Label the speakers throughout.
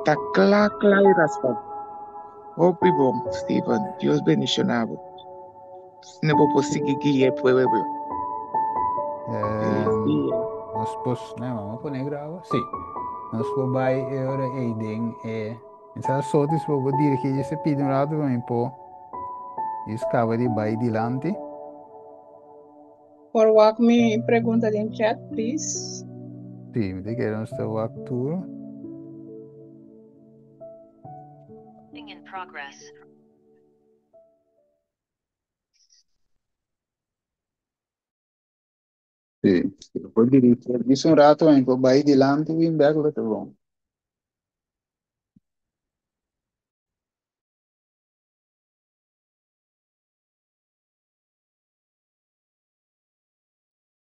Speaker 1: Ta kla kla i raspa. Hopi bon, Steven. Dios bendiciona bo. Asina bo por sigui guia e pueblo. Feliz dia.
Speaker 2: Nos por, ne, vamos a poner graba. Sí. Nos por bai e ora ei den e. Ensa sotis bo por dirigí djis e pidi un rato pa mi por djis kaba di bai dilanti.
Speaker 3: Por wak mi pregunta den chat, please?
Speaker 2: Sí, mi ta kere nos ta wak tur.
Speaker 4: In progress.
Speaker 2: Sí, si bo por dirigí djis un rato pa mi por bai dilanti bin bek lo ta bon.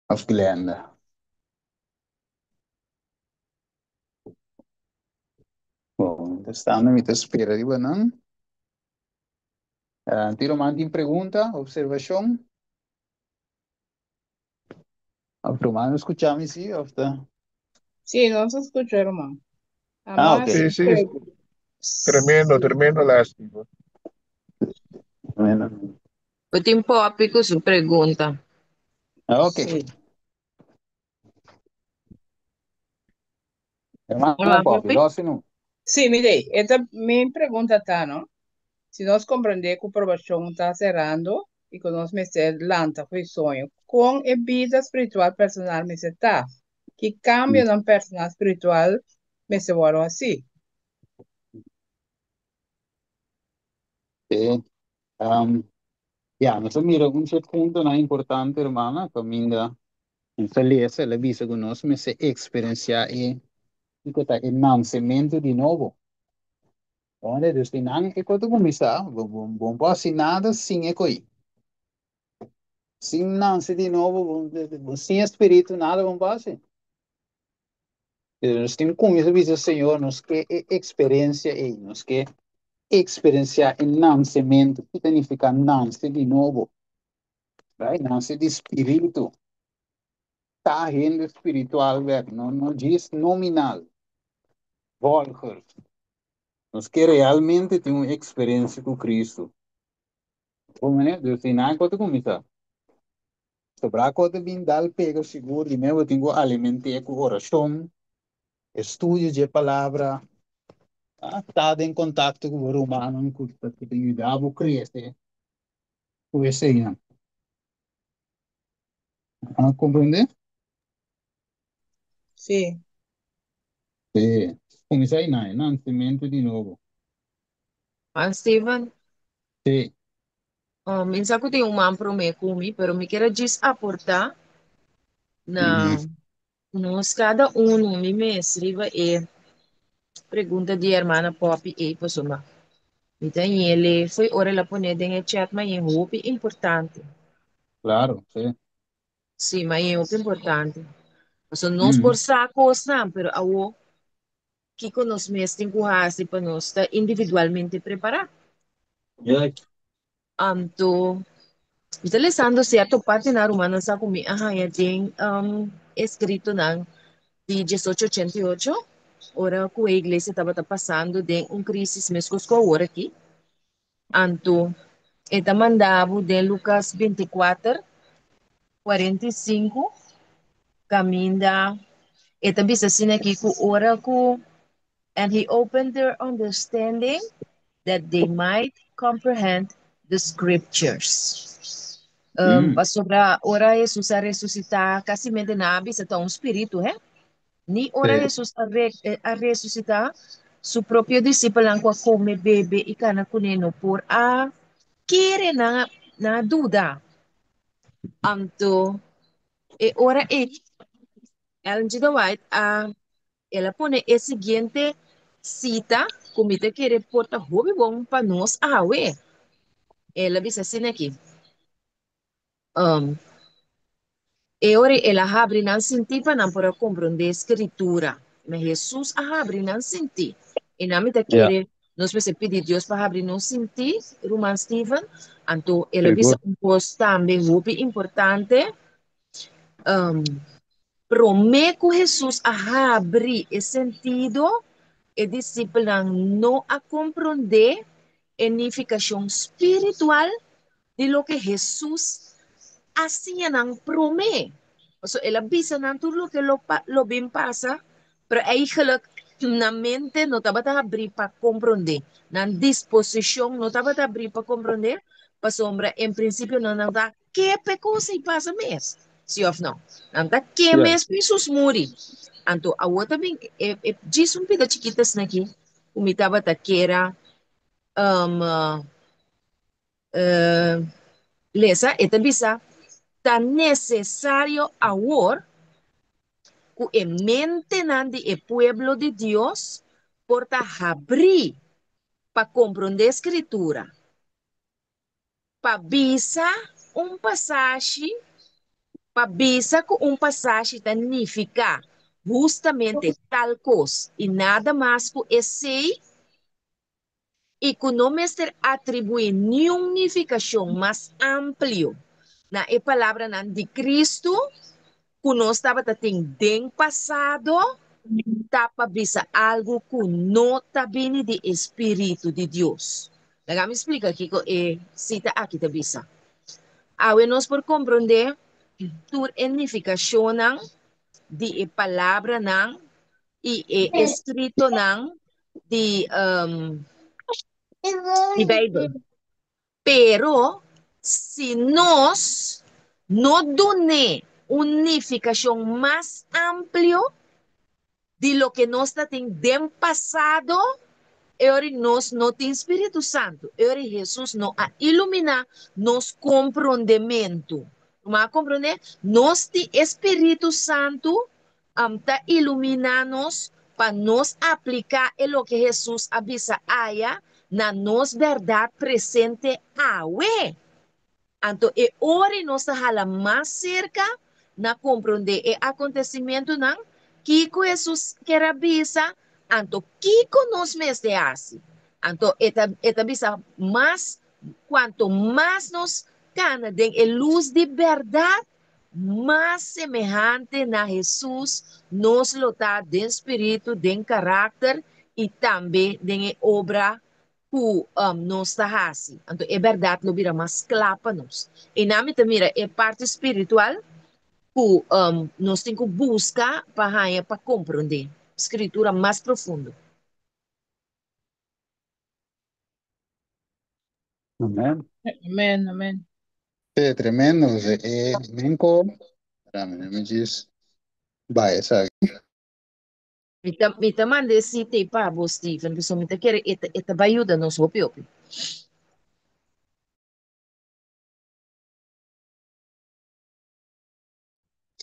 Speaker 2: Of Glenda. Bon, mientras tanto mi ta spera riba nan. Uh, tiro man tin pregunta, observacion? Of ruman escucha mi sí, of ta?
Speaker 3: Sí, nos escucha, ruman.
Speaker 2: Ah, ok.
Speaker 5: Sí, sí. Tremendo, tremendo les.
Speaker 2: Tremendo.
Speaker 6: Bo tin Poppy ku su pregunta.
Speaker 2: Ah, ok.
Speaker 3: Sí.
Speaker 2: Hermana
Speaker 6: Hola,
Speaker 2: Poppy,
Speaker 6: Poppy.
Speaker 2: los no.
Speaker 3: Sí, mire, esta mi pregunta ta, no? Si nos comprende ku probashon ta cerrando i ku nos mester lanta for di soño, kon e bida spiritual personal mester ta? Ki kambionan personal spiritual mester wòrdu hasí?
Speaker 2: Sí. Um, ya, nos a mira un set puntonan importante, hermana, kaminda nos ta lesa, el a bisa ku nos mester eksperensiá e kiko ta e nansementu di nobo. Donde dus di nan e ko ta kuminsá, bo bo bo por hasi nada sin e koi. Sin nanse di nobo, bo bo sin e spiritu nada bo por hasi. Pero nos tin kuminsá bisa Señor, nos ke e eksperensia ei, nos ke eksperensiá e nansementu. Ki ta nifiká nanse di nobo? Right? Nanse di spiritu. Ta hende spiritual bek, no, no djis nominal. Volgers. Nos ke realmente tin un eksperensia ku Kristu. Bon manera, dus di nan ku ta kuminsá. Sobra ku ta bin dal pega sigur di mi bo tin ku aliment'é ku orashon, estudio dje palabra, ta den kontakto ku bo rumannan ku ta yuda bo krese ku eseinan. A komprendé?
Speaker 3: Sí.
Speaker 2: Sí. Kuminsá einan, e nansementu di nobo.
Speaker 6: Juan Steven,
Speaker 2: Sí.
Speaker 6: Mi sa ku tin un man promé ku mi, pero mi kier a djis aportá na nos kada unu, mi mes, riba e pregunta di hermana Poppy ei, pasobra mi ta ñele fo'i ora el a pone den e chat, ma e hopi importante.
Speaker 2: Claro, sí.
Speaker 6: Sí, ma e hopi importante. Pasobra nos por sa kosnan, pero awo kiko nos mes tin ku hasi pa nos ta individualmente prepará. Anto, mi ta lesando sierto partinan rumannan sa ku mi a haña den eskritonan di 1888, ora ku e iglesia tabata pasando den un krísis meskos ku awor aki. Anto, e ta manda bo den Lukas 24, 45, kaminda e ta bisa asina aki ku ora ku and he opened their understanding that they might comprehend the scriptures. Pasobra ora Hesus a resusitá, kasimente nan a bisa ta un spiritu, he? Ni ora Hesus a re, a resusitá, su propio disipelnan ku a kome, bebe i kana kuné no por a kere, nan a, nan a duda. Anto e ora ei Ellen G. White a el a pone e siguiente sita ku mi ta kere por ta hopi bon pa nos awe. El a bisa asina aki, um, E ora el a habri nan sintí pa nan por a komprondé Skritura. Ma Hesus a habri nan sintí. I nan mi ta kere nos mester pidi Dios pa habri nos sintí, ruman Steven. Anto el a bisa un kos tambe hopi importante. Promé ku Hesus a habri e sentido. E disipelnan no a komprondé e nifikashon spiritual di loke Hesus a siña nan promé. Pasobra el a bisa nan tur loke lo lo bin pasa, pero eigenlijk nan mente no tabata habrí pa komprondé. Nan disposishon no tabata habrí pa komprondé, pasobra en prinsipio nan no ta ke p'e kos ei pasa mes, si òf no? Nan ta ke mes ku Hesus muri. Anto awor ta bin e e djis un pida chikito asina aki ku mi tabata kera lesa, e ta bisa, Ta nesesario awor ku e mentenan di e pueblo di Dios por ta habrí pa komprondé Skritura, pa bisa un pasashi, pa bisa ku un pasashi ta nifiká hustamente tal kos i nada mas ku esei, i ku no mester atribuí niun nifikashon mas amplio na e palabranan di Kristu ku nos tabata tin den pasado, ta pa bisa algu ku no ta bini di e spiritu di Dios. Laga mi splika kiko e sita aki ta bisa. Awe nos por komprondé tur e nifikashonnan di e palabranan i e eskritonan di di Bijbel. Pero si nos no dun'é un nifikashon mas amplio di loke nos ta tin den pasado, e ora nos no tin Spiritu Santu, e ora Hesus no a iluminá nos komprondementu. Bo a komprondé? Nos tin e Spiritu Santu ta iluminá nos pa nos apliká e loke Hesus a bisa aya na nos bèrdat presente awe. Anto e ora nos ta hala mas serka na komprondé e akontesimentunan, kiko Hesus ker a bisa, anto kiko nos mester hasi. Anto e ta e ta bisa mas, kuanto mas nos kana den e lus di bèrdat, Mas semehante na Hesus nos lo ta den spiritu, den karakter i tambe den e obra ku nos ta hasi. Anto e bèrdat lo bira mas kla pa nos. Einan mi ta mira e parti spiritual ku nos tin ku buska pa haña pa komprondé Skritura mas profundo.
Speaker 2: Amen.
Speaker 3: Amen, amen.
Speaker 2: Sí, tremendo. José. Menko, espérame, let me just vaya, sabe.
Speaker 6: Mi ta manda e cita ei pa bo, Steven, pasobra mi ta kere e ta bai yuda nos hopi hopi.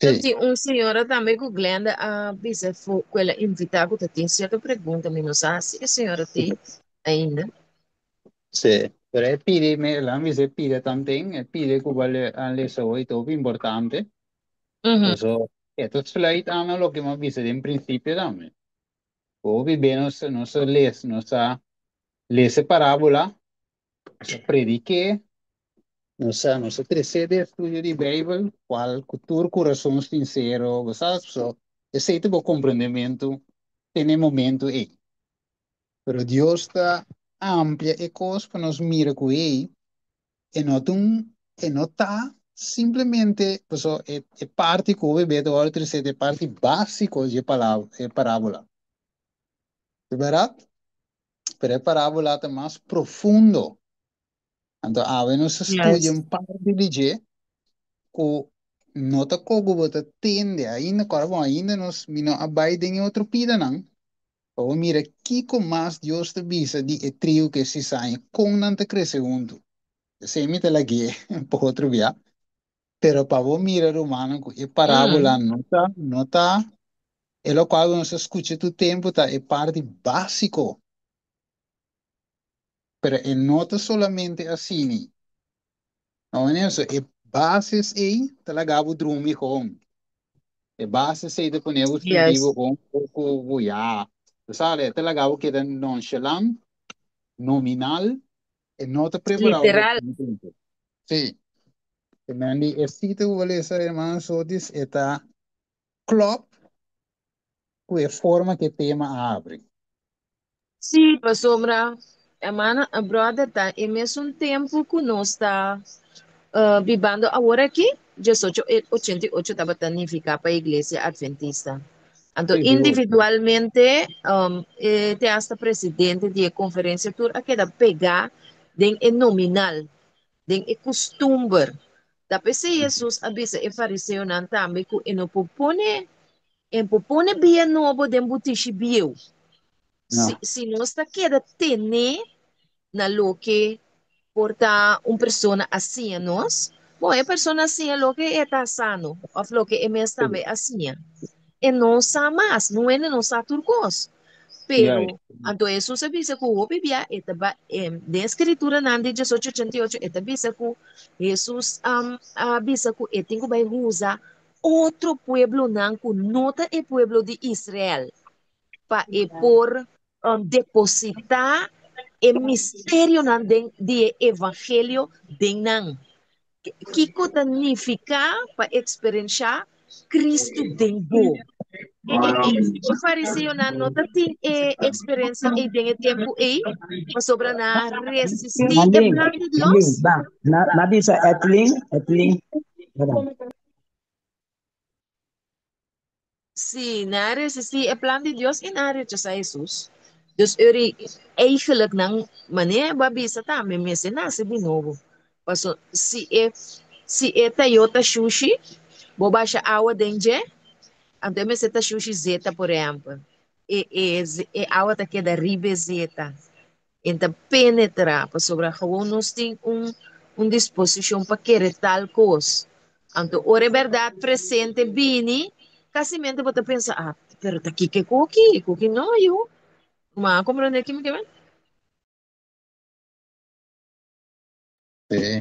Speaker 2: Sí.
Speaker 6: Tin un señora tambe ku Glenda a bisa ku el a invitá ku ta tin sierto pregunta, mi no sa si e señora tin ainda.
Speaker 2: Sí, pero e pide, me, la mi se pide también, e pide ku vale a lesa hoy todo importante. Eso, esto sluit aan na loke mi a bisa den principio tambe. Hopi be nos, nos a les, nos a lesa parábola, Nos a prediké, nos a tresé den estudio di Beibel, kual ku tur kurason sinsero, bo sa, so esei ta bo komprendementu den e momentu ei. Pero Dios ta amplia e kos pa nos mira ku ei e no ta un, e no ta simplemente, pasobra e e parti ku hopi bes ta wòrdu tresé ta e parti básiko dje palabra, e parábola. Di bèrdat? Pero e parábola ta mas profundo. Anto awe nos a studia un parti di dje ku no ta kogu bo ta tende ainda, kòrda bon, ainda nos mi no a bai den e otro pidanan pa bo mira kiko mas Dios ta bisa di e triu ku e sisaña, kon nan ta krese huntu. Esei mi ta lag'é pa otro bia. Pero pa bo mira rumannan ku e parábola no ta no ta e lokual ku nos a skucha tur tempu ta e parti básiko. Pero e no ta solamente asini. No meneer, e basis ei ta laga bo drumi gewoon. E basis ei ta pone bo sinti bo un poko bo ya. Bo sa, e ta laga bo keda nonchalant, nominal, e no ta prepara bo
Speaker 6: Literal.
Speaker 2: Sí. Te men di e sita ku bo lesa hermano Sotis e ta klòp ku e forma ku e tema a abri.
Speaker 6: Sí, pasobra, hermana, brother, ta e mesun tempu ku nos ta bibando awor aki, 1888 tabata nifiká pa Iglesia Adventista. Anto individualmente, e te hasta presidente di e konferensia tur a keda pegá den e nominal, den e kustumber. Ta p'esei Hesus a bisa e fariseonan tambe ku e no por pone e por pone bia nobo den butishi bieu. Si, si nos ta keda tene na loke por ta un persona a siña nos, bon, e persona a siña loke e ta sano òf loke e mes tambe a siña. E no sa mas, no hende no sa tur kos. Pero, anto Hesus a bisa ku hopi bia e ta ba, den Skrituranan di 1888 e ta bisa ku Hesus a bisa ku e tin ku bai usa otro pueblonan ku no ta e pueblo di Israel pa e por depositá e misterionan den di e evangelio den nan. Kiko ta nifiká pa eksperenshá Kristu den bo? E, e, e, e fariseonan no ta tin e eksperensia ei den e tempu ei, pasobra nan a resistí e
Speaker 7: Marlene,
Speaker 6: plan di
Speaker 7: Marlene,
Speaker 6: Dios.
Speaker 7: ba, na, na bisa Etlin, Etlin, ba.
Speaker 6: Sí, nan a resistí e plan di Dios i nan a rechasá Hesus. Dus uri eigenlijk nan manera bo a bisa tambe mester nase di nobo. Paso si e si e tayó ta shushi, bo basha awa den dje, anto e mester ta shushi zeta por ehèmpel. E e e awa ta keda riba e zeta. E ta penetrá pasobra gewoon nos tin un un disposishon pa kere tal kos. Anto ora e bèrdat presente bini, kasimente bo ta pensa, ah, pero ta kiko e koki? E koki no, yu. Bo a komprondé ki mi ke men?
Speaker 2: Sí.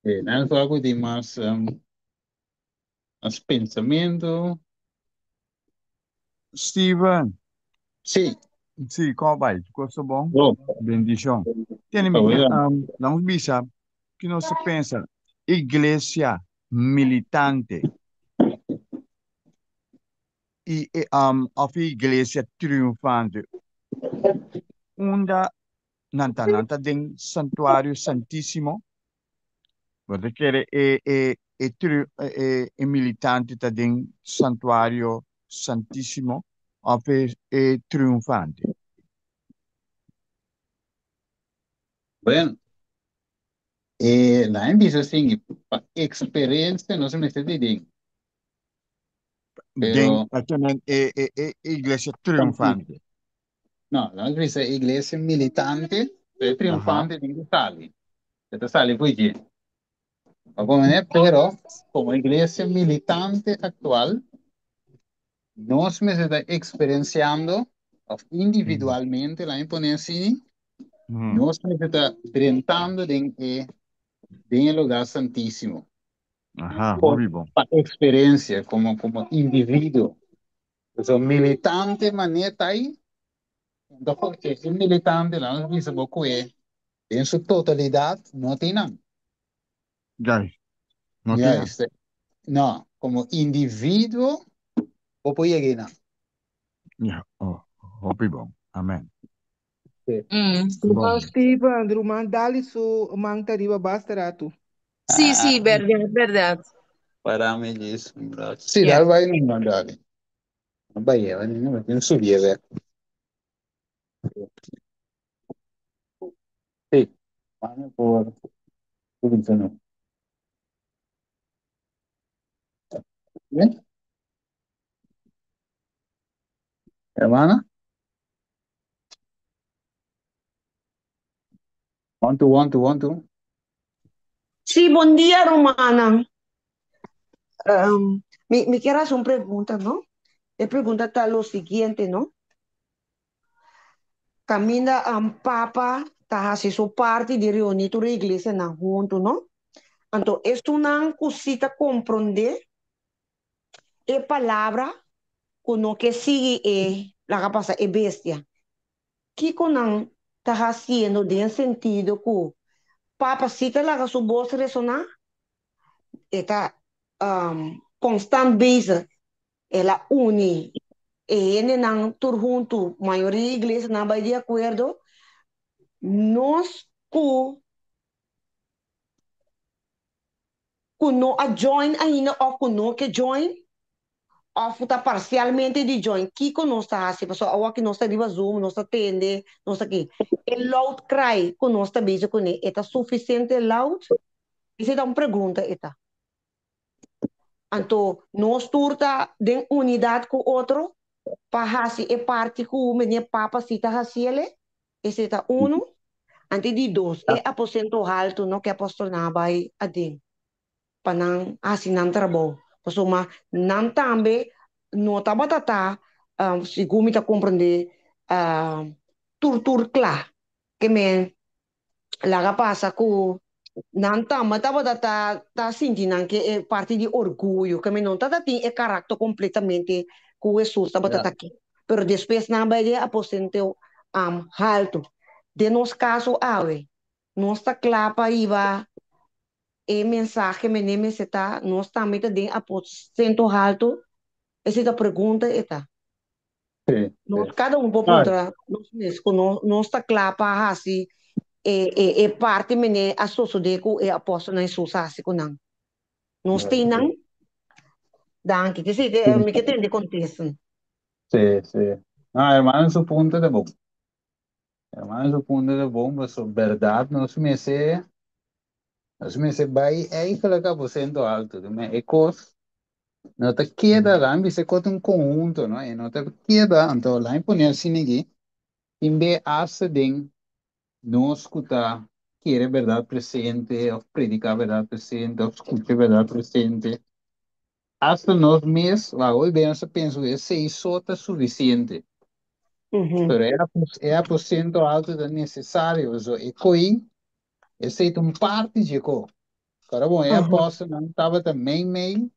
Speaker 2: Sí, nan so algo di mas, mas pensamiento.
Speaker 8: Steven.
Speaker 2: Sí.
Speaker 8: Sí, kon bai? Kosa bon?
Speaker 2: Bon.
Speaker 8: Bendishon. Tene mi, nos bisa ki nos ta pensa iglesia militante i of iglesia triunfante. Unda nan ta? Nan ta den santuario santísimo? Bo ta kere e e e tri e e militante ta den santuario santísimo of e e triunfante?
Speaker 2: Bueno, e la en bisa sin pa experiencia no se mester di den.
Speaker 8: Den
Speaker 2: Pero
Speaker 8: e e e e iglesia triunfante.
Speaker 2: No, nos bisa iglesia militante, pero triunfante tin que sali. E ta sali por allí. Pero, como iglesia militante actual, nos mester ta experienciando, of individualmente, la pone así, nos mester ta drentando den e, den e lugar santísimo.
Speaker 8: Aha,
Speaker 2: Por
Speaker 8: hopi bon.
Speaker 2: pa experiencia, como, como individuo. So militante manera ahí, entonces e militante la nos bisa bo kue en su totalidad no tiene.
Speaker 8: Juist. No tiene.
Speaker 2: Juist. No, como individuo bo por yega.
Speaker 8: Ja, oh, hopi bon. Amen.
Speaker 2: Sí.
Speaker 1: Ruman Steven, Ruman Dali su man ta riba basta rato.
Speaker 6: Sí, sí, verdad, verdad.
Speaker 2: Para mí es Sí, dal vai no dali. Vai, vai, no tiene su vie. Sí. Mano por no. Bien. Hermana? One, two, one, two, one, two.
Speaker 9: Sí, buen día, Romana. Mi quiero hacer una pregunta, ¿no? La pregunta está lo siguiente, ¿no? Caminda Papa ta hace su parte de reunir toda la iglesia na junto, ¿no? Entonces, es una cosita comprender e palabra con no que sigue e la que pasa e bestia. Kiko nan ta haciendo den sentido ku Papa si ta laga su voz resonar, e ta constant bezig, el a uni. E hendenan tur huntu, mayoria iglesianan a bai di akuerdo, nos ku ku no a join ainda òf ku no ke join òf ku ta parsialmente di join, kiko nos ta hasi? Pasobra awor ki nos ta riba Zoom, nos ta tende, nos ta ki. E loud cry ku nos ta bezig kuné, e ta sufisiente loud? Esei ta un pregunta e ta. Anto nos tur ta den unidat ku otro pa hasi e parti ku meneer Papa si ta hasiele, esei ta unu. Anto e di dos, e aposento haltu no ke apostolnan a bai aden pa nan hasi nan trabou, pasobra nan tambe no tabata ta, segun mi ta komprendé, tur tur kla. Ke men laga pasa ku nan tambe tabata ta ta sinti nan ke e parti di orguyo, ke mi no tabata tin e karakter kompletamente ku Hesus tabata ta ke. Pero despues nan a bai den aposento haltu. Den nos kaso awe, nos ta kla pa hiba e mensahe mene mester ta, nos tambe ta den aposento haltu? Esei ta pregunta e ta.
Speaker 2: Sí,
Speaker 9: Nos
Speaker 2: sí.
Speaker 9: kada un por
Speaker 2: Ay,
Speaker 9: puntra nos mes ku no nos ta kla pa hasi e e e parti mene a sosodé ku e apòstelnan Hesus a hasi ku nan. Nos tin nan? Danki. Ke si ke mi ke tende kontesten.
Speaker 2: Sí, sí. No, hermano, su punto ta bon. Hermano, su punto ta bon, pasobra bèrdat nos mester nos mester bai eigenlijk aposento alto. E kos No ta keda, laat me bisa kos un konhunto, no? E no ta keda, anto laat me pone asina aki, tin be hasta den nos ku ta kere bèrdat presente òf prediká bèrdat presente òf skucha bèrdat presente, hasta nos mes, wak, hopi be nos ta pensa ku esei so ta sufisiente. Pero e e aposento alto ta nesesario, pasobra e koi, esei ta un parti dje ko. Pero bon, e apòstelnan tabata meimei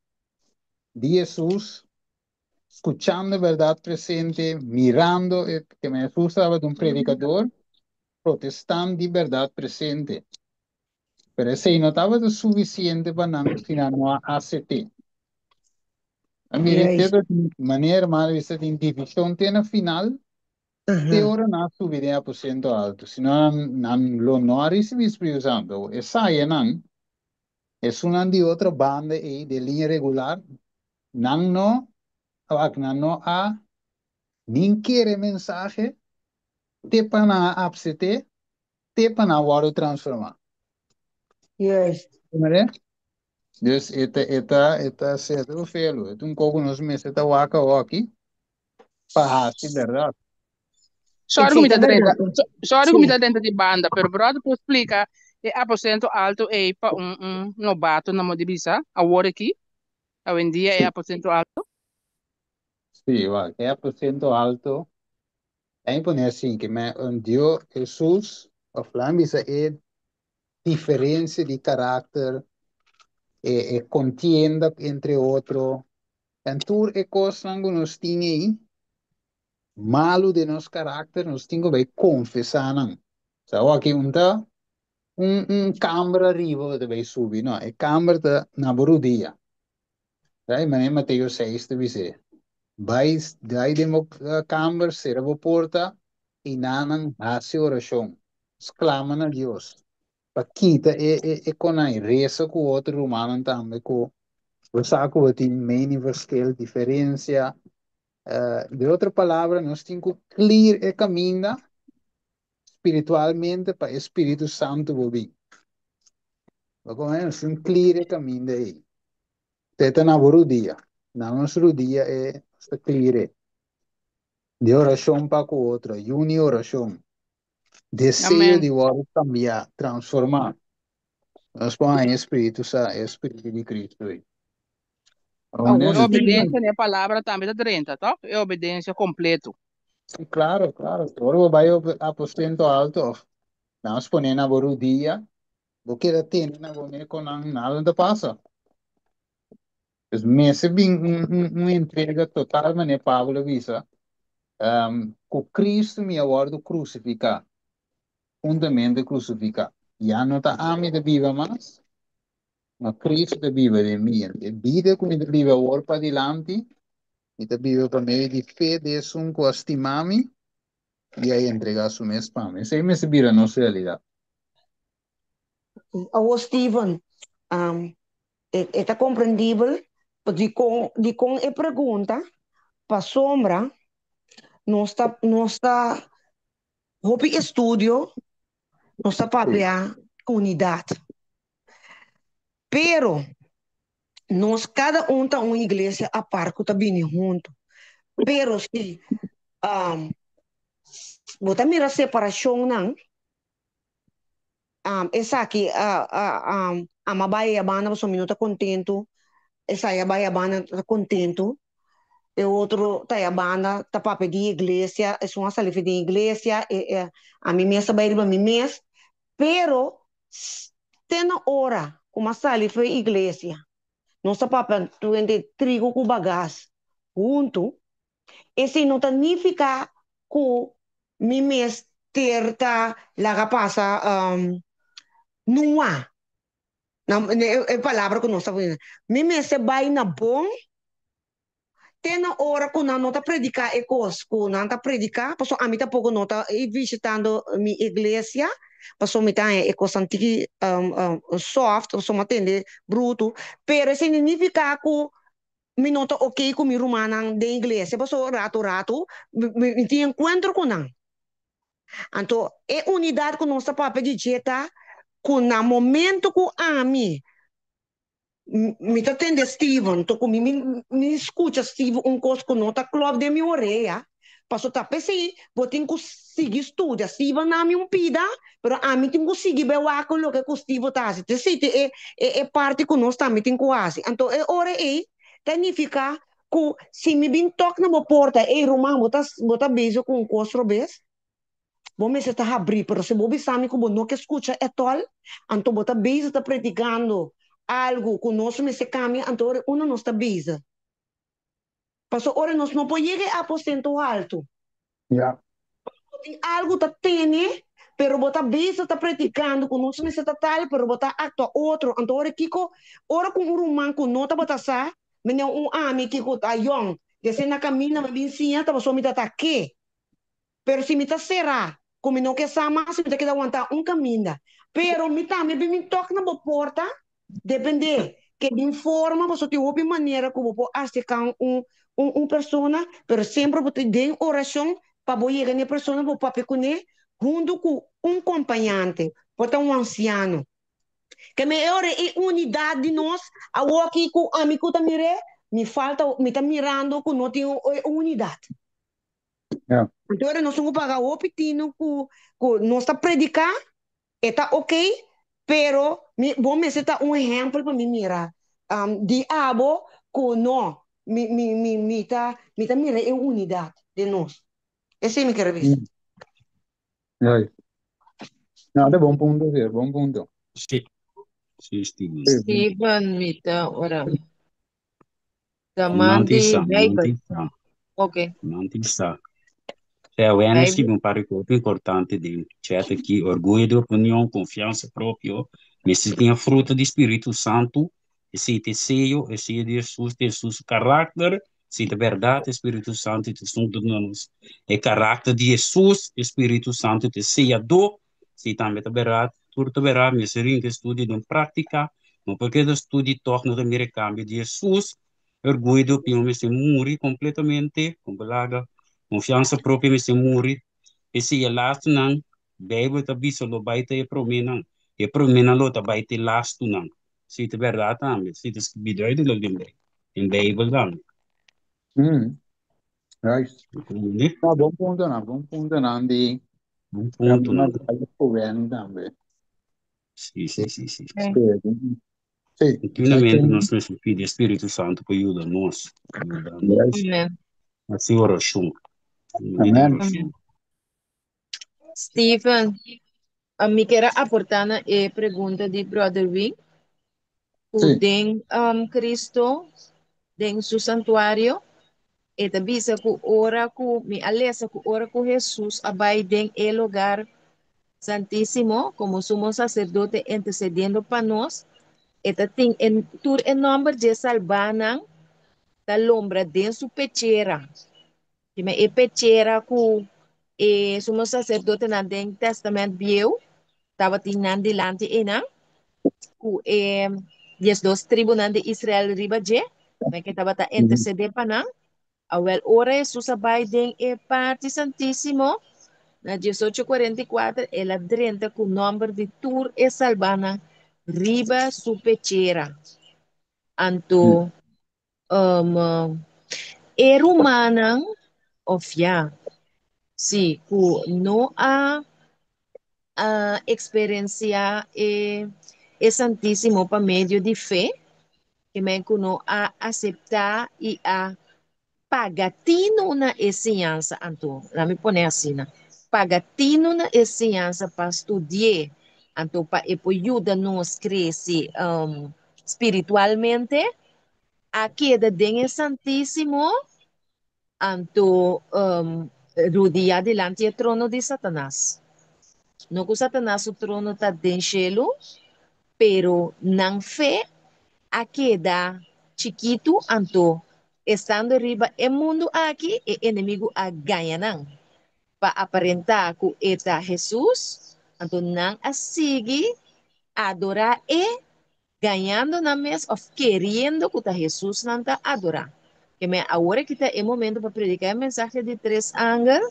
Speaker 2: di Hesus, skuchando e bèrdat presente, mirando e, keme Hesus tabata un predikador protestant di bèrdat presente. Pero esei no tabata sufisiente pa nan si nan no a asept'é. A mira, te ta manera hermano bisa tin divishon te na final, Te ora nan a subi den aposento alto, si no nan, nan lo no a ricibi Spiritu Santo. Esayanan, esunnan di otro banda ei, den liña regular, nan no, wak, nan no a nin kere mensahe te pa nan a apsete, te pa nan a wòrdu transformá.
Speaker 9: Juist.
Speaker 2: Mira? Dus e ta, e ta, e ta sete felu. E ta un koko nos mester ta wak awoki pa hasi bèrdat.
Speaker 3: Sorry ku mi
Speaker 9: Esei
Speaker 3: ta
Speaker 9: ta
Speaker 3: drenta,
Speaker 9: bèrdat.
Speaker 3: sorry ku mi
Speaker 9: Sí.
Speaker 3: ta drenta di banda, pero brother por splika e aposento alto ei pa un un nobato na modo di bisa, awor aki, awendia e
Speaker 2: Sí.
Speaker 3: aposento alto?
Speaker 2: Sí, wak, e aposento alto, a pone asin, ke men un Dios, Hesus, of laat bisa e diferencia di karakter, e e kontienda entre otro, En tur e kosnan ku nos tin ei, malu den nos karakter, nos tin ku bai konfesá nan. Sa awor aki un ta un un kamber ariba bo ta bai subi, no, e kamber ta na bo rudia. Right? Manera Mateo seis ta bis'é, Bai bai den bo kamber, sera bo porta, i nanan hasi orashon, sklama na Dios pa kita e e e konai, resa ku otro rumannan tambe ku bo sa ku bo tin mening verschil, diferensia. De otro palabra, nos tin ku clear e kaminda spiritualmente pa e Spiritu Santu bo bin. Bo kohe? Nos tin clear e kaminda ei. Te ta na bo rudia. Na nos rudia e nos ta clear e. Di orashon pa ku otro, ayuno i orashon. Deseo
Speaker 3: Amen.
Speaker 2: di wòrdu kambiá, transformá. Nos por haña e Spiritu sa, e Spiritu di Cristo ei.
Speaker 9: Awor,
Speaker 3: E
Speaker 2: Amen.
Speaker 9: Steven,
Speaker 3: obedensia na e palabra tambe ta drenta, tòg? E obedensia kompleto.
Speaker 2: Sí, claro, claro. Ora bo bai op aposento alto of nan pone na bo rudia, bo keda tene na bo me con nan, nada no ta pasa. Dus mester bin un, un, un entrega total, manera Pablo a bisa, ku Cristo mi a wòrdu krusifiká, huntamente krusifiká. Ya no ta ami ta biba mas, ma Cristo ta biba den mi. E bida ku mi ta biba awor padilanti, Mi ta biba pa medio di fe di esun ku a stima mi i a entregá su mes pa mi. Esei mester bira nos realidat.
Speaker 9: Awor Steven, um, e, e ta komprendibel dikon, dikon e pregunta, pasobra nos ta, nos ta hopi estudio, nos ta papia unidat. Pero nos kada un ta un iglesia apart ku ta bini huntu. Pero si um, bo ta mira separashonnan, um, esaki uh, uh, um, ama bai e banda pasobra mi no ta kontentu, esei a bai e banda ta kontentu, e otro ta e banda ta papia di iglesia, esun a sali for di iglesia, e, e, ami mes a bai riba mi mes, pero Te na ora ku m'a sali for e iglesia, nos ta papia tuente trigo ku bagas huntu. Esei no ta nifiká ku mi mester ta laga pasa nua, na e palabra ku nos ta poniendo. Mi mester bai na bon Te na ora ku nan no ta prediká e kos ku nan ta prediká, pasobra ami tampoko no ta visitando mi iglesia, pasobra mi ta haña e kosnan tiki soft, pasobra mi a tende brutu, pero esei no nifiká ku mi no ta oké ku mi rumannan den iglesia, pasobra ratu ratu mi tin enkuentro ku nan. Anto e unidat ku nos ta papia di dje ta ku na momento ku ami Mi ta tende Steven, to ku mi mi skucha Steven un kos ku no ta klòp den mi orea, paso ta p'esei bo tin ku sigui studia. Steven na mi un pida, pero ami tin ku sigui bai wak loke ku Steven ta hasi. T'esei ta e e parti ku nos tambe tin ku hasi. Anto e ora ei ta nifiká ku si mi bin tòk na bo porta, ey ruman bo ta bo ta bezig ku un kos robes, Bo mester ta habrí, pero si bo bisa mi ku bo no ke skucha ètòl, anto bo ta bezig ta predikando algu ku nos mester kambia, anto ora unda nos ta bezig? Pasobra ora nos no por yega e aposento haltu.
Speaker 2: Ja.
Speaker 9: Bo tin algu ta tene, pero bo ta bezig ta predikando ku nos mester ta tal, pero bo ta aktua otro. Anto ora kiko, ora ku un ruman ku no tabata sa, mende un ami kiko ta yòn, dese na kaminda mi bin siña, ta pasobra mi ta ta ke. Pero si mi ta será ku mi no ke sa mas, mi ta keda wantá un kaminda. Pero mi tambe bin bin tòk na bo porta, dependé ke bin forma, pasobra tin hopi manera ku bo por aserká un un persona, pero semper bo ta den orashon pa bo yega na e persona, bo papia kuné huntu ku un kompañante, por ta un ansiano. Ke mi e ora e unidat di nos awoki ku ami ku ta mir'é, mi falta, mi ta mirando ku no tin e unidat.
Speaker 2: Ja.
Speaker 9: Anto ora nos tin ku paga hopi tinu ku ku nos ta prediká, e ta ok, pero mi bo mester ta un ehèmpel pa mi mira di abo ku no, mi mi mi mi ta mi ta mira e unidat den nos. Esei mi kere bisa.
Speaker 2: Right. No, ta bon punto, sí, bon punto.
Speaker 10: Sí, sí, Steven.
Speaker 2: Sí.
Speaker 6: Steven, mi ta ora. Ta
Speaker 10: Nan
Speaker 6: man
Speaker 10: tin
Speaker 6: di
Speaker 10: sa, nan
Speaker 6: Bijbel.
Speaker 10: tin sa,
Speaker 6: Ok.
Speaker 10: nan tin sa. Sea, bueno,
Speaker 6: Bijbel.
Speaker 10: skibi un par di cosa importante den chat aki. Orguyo di opinion, confianza propio. Mester tin e fruta di Spiritu Santu. Esei ta e seyo, e seyo di Jesus, ta Jesus su karakter. Si ta berdad, e Spiritu Santu ta esun ku ta duna nos e karakter di Jesus. E Spiritu Santu ta e seyadó. Si tambe ta berdad, tur ta berdad, mester rinka e studio den práktika. No por keda studi tòg no ta mira e kambio di Jesus. Orguyo di opinion mester muri kompletamente, kon bo laga konfiansa propio mester muri. P'esei e lastunan, Beibel ta bisa lo bai ta e proménan, e proménan lo ta bai ta e lastunan. Si ta bèrdat tambe, si ta skibí duidelijk den Beibel, den Beibel tambe.
Speaker 2: Mm. Juist.
Speaker 10: Entende?
Speaker 2: No, bon puntonan, bon puntonan di
Speaker 10: Bon puntonan.
Speaker 2: Tambe tambe.
Speaker 10: Sí, sí, sí, sí.
Speaker 2: Sí. Sí.
Speaker 10: Continuamente nos mester pidi e Spiritu Santu pa yuda nos. Yuda nos.
Speaker 6: Amen.
Speaker 10: Hasi orashon. Medida
Speaker 2: Amen.
Speaker 10: orashon.
Speaker 6: Steven, mi kier a aportá na e pregunta di Brother Wing, ku
Speaker 2: Sí.
Speaker 6: den um, Cristo, den su santuario, e ta bisa ku ora ku mi a lesa ku ora ku Hesus a bai den e lugar santísimo komo sumo saserdote intercediendo pa nos, e ta tin en, tur e nòmber dje salbánan. ta lombra den su pechera. Dime e pechera ku e sumo saserdotenan den Tèstamènt Bieu tabatin nan dilanti einan, ku e 12 tribunan di Israel riba dje, men ke tabata intersedé pa nan. Awèl, ora Hesus a bai den e parti santísimo, na 18:44, el a drenta ku nòmber di tur e salbánan riba su pechera. Anto, e rumannan, òf ya, sí, ku no a eksperensiá e Santísimo pa medio di fe, ke men ku no a aseptá i a paga tinu na e siñansa, anto, laat mi pone asina, paga tinu na e siñansa pa studi'é, anto pa e por yuda nos krese spiritualmente, a keda den e Santísimo, anto rudiá dilanti e trono di Satanas. No ku Satanas su trono ta den shelu, pero nan fe a keda chikitu, anto estando riba e mundu aki e enemigu a gaña nan pa aparentá ku e ta Hesus, anto nan a sigui adorá e gañando nan mes òf keriendo ku ta Hesus nan ta adorá. Ke men awor aki ta e momento pa prediká e mensahe di tres angel,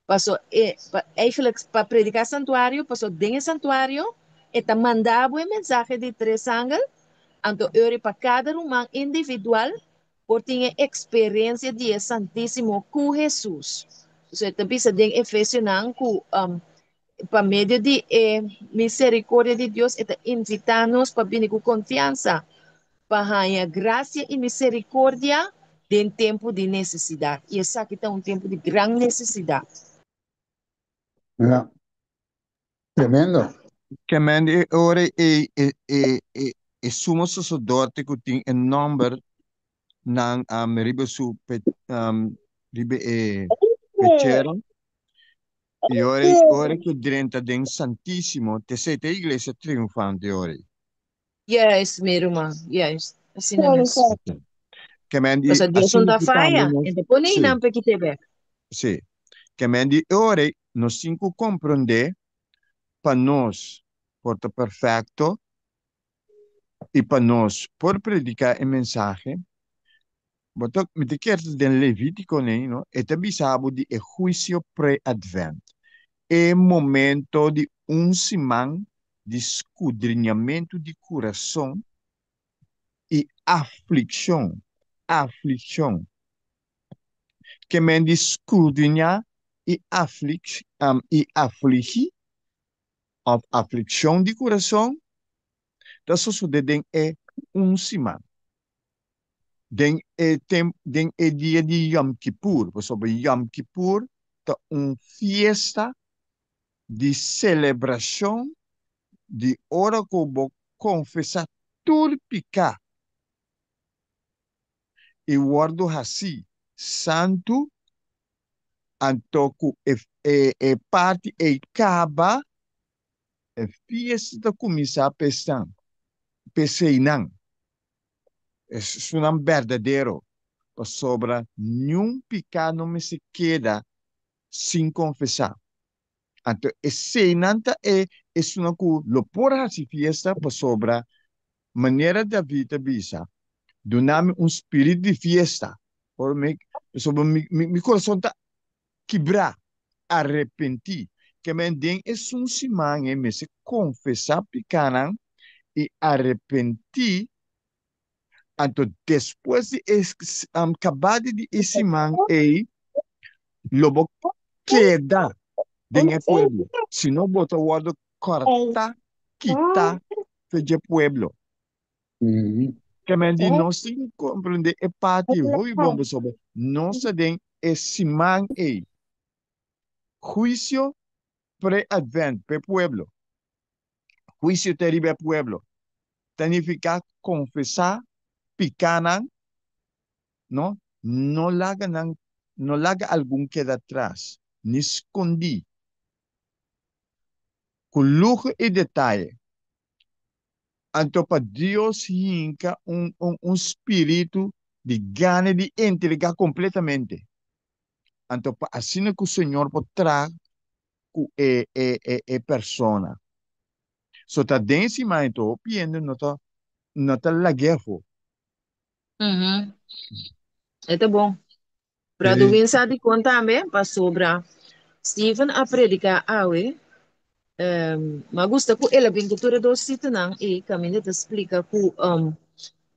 Speaker 6: paso e pa eigenlijk pa prediká santuario, paso den e santuario e ta manda bo e mensahe di tres angel, anto ori pa kada ruman individual por tin e eksperensia di e Santísimo ku Hesus. Paso e ta bisa den Efesionan ku Pa medio di e misericordia di Dios e ta invitá nos pa bini ku konfiansa pa haña grasia i misericordia den tempu di nesesidat. I esaki ta un tempu di gran nesesidat.
Speaker 2: Ja. Tremendo.
Speaker 8: Kemende e ora ei e e e e sumo saserdote ku tin e nòmber nan riba su pe riba e pechera i ora ora ku drenta den santísimo t'esei ta e iglesia triunfante ora ei.
Speaker 6: Juist, mi ruman, juist. Asina mes.
Speaker 8: Ke men di
Speaker 6: Pasobra Dios no
Speaker 8: asina
Speaker 6: ta
Speaker 8: ku tambe
Speaker 6: faya,
Speaker 8: nos
Speaker 6: e ta pone
Speaker 8: sí
Speaker 6: einan pa e kit'é bek.
Speaker 8: sí ke men di ora ei nos tin ku komprondé pa nos por ta perfekto i pa nos por prediká e mensahe, bo ta, mi ta kier ta den Levítiko nei, no? E ta bisa bo di e huisio pre-advent, e momento di un siman di skudriñamentu di kurason i aflikshon, aflikshon. Ke men di skudriñá i aflik, i afligí òf aflikshon di kurason ta sosodé den e un siman, den e tem, den e dia di Yom Kippur, pasobra Yom Kippur ta un fiesta di selebrashon di ora ku bo konfesá tur piká i wòrdu hasí santu. Anto ku e e parti ei kaba, e fiesta ta kuminsá p'esnan, p'eseinan, esunnan berdadero, pasobra niun piká no mester keda sin konfesá. Anto eseinan ta e esunnan ku lo por hasi fiesta, pasobra manera David ta bisa, Duna mi un spirit di fiesta, ora mi, pasobra mi, mi, mi kurason ta kibrá, arepentí. Ke men den esun siman ei mester konfesá pikánan i arepentí, anto despues di e kabada di e siman ei lo bo keda den e pueblo, sino bo ta wòrdu kòrtá kitá fe dje pueblo. Ke men di nos tin ku komprendé e parti hopi bon pasobra nos ta den e siman ei. Huisio pre-advent p'e pueblo. Huisio ta riba e pueblo. Ta nifiká konfesá pikánan, no? No laga nan, no laga algun keda tras, ni skondí. Ku luho i detaye. Anto pa Dios hinka un un un spiritu Di gana di entregá kompletamente. Anto pa asina ku Señor por traha ku e e e e persona. So ta den siman anto hopi hende no ta no ta lag'é afó.
Speaker 6: Mhm. E ta bon. Brother
Speaker 8: Sí.
Speaker 6: Win sa dikon tambe pasobra Steven a prediká awe. Um, m'a gusta ku el a bin ku tur e dos sitanan i kaminda ta splika ku um,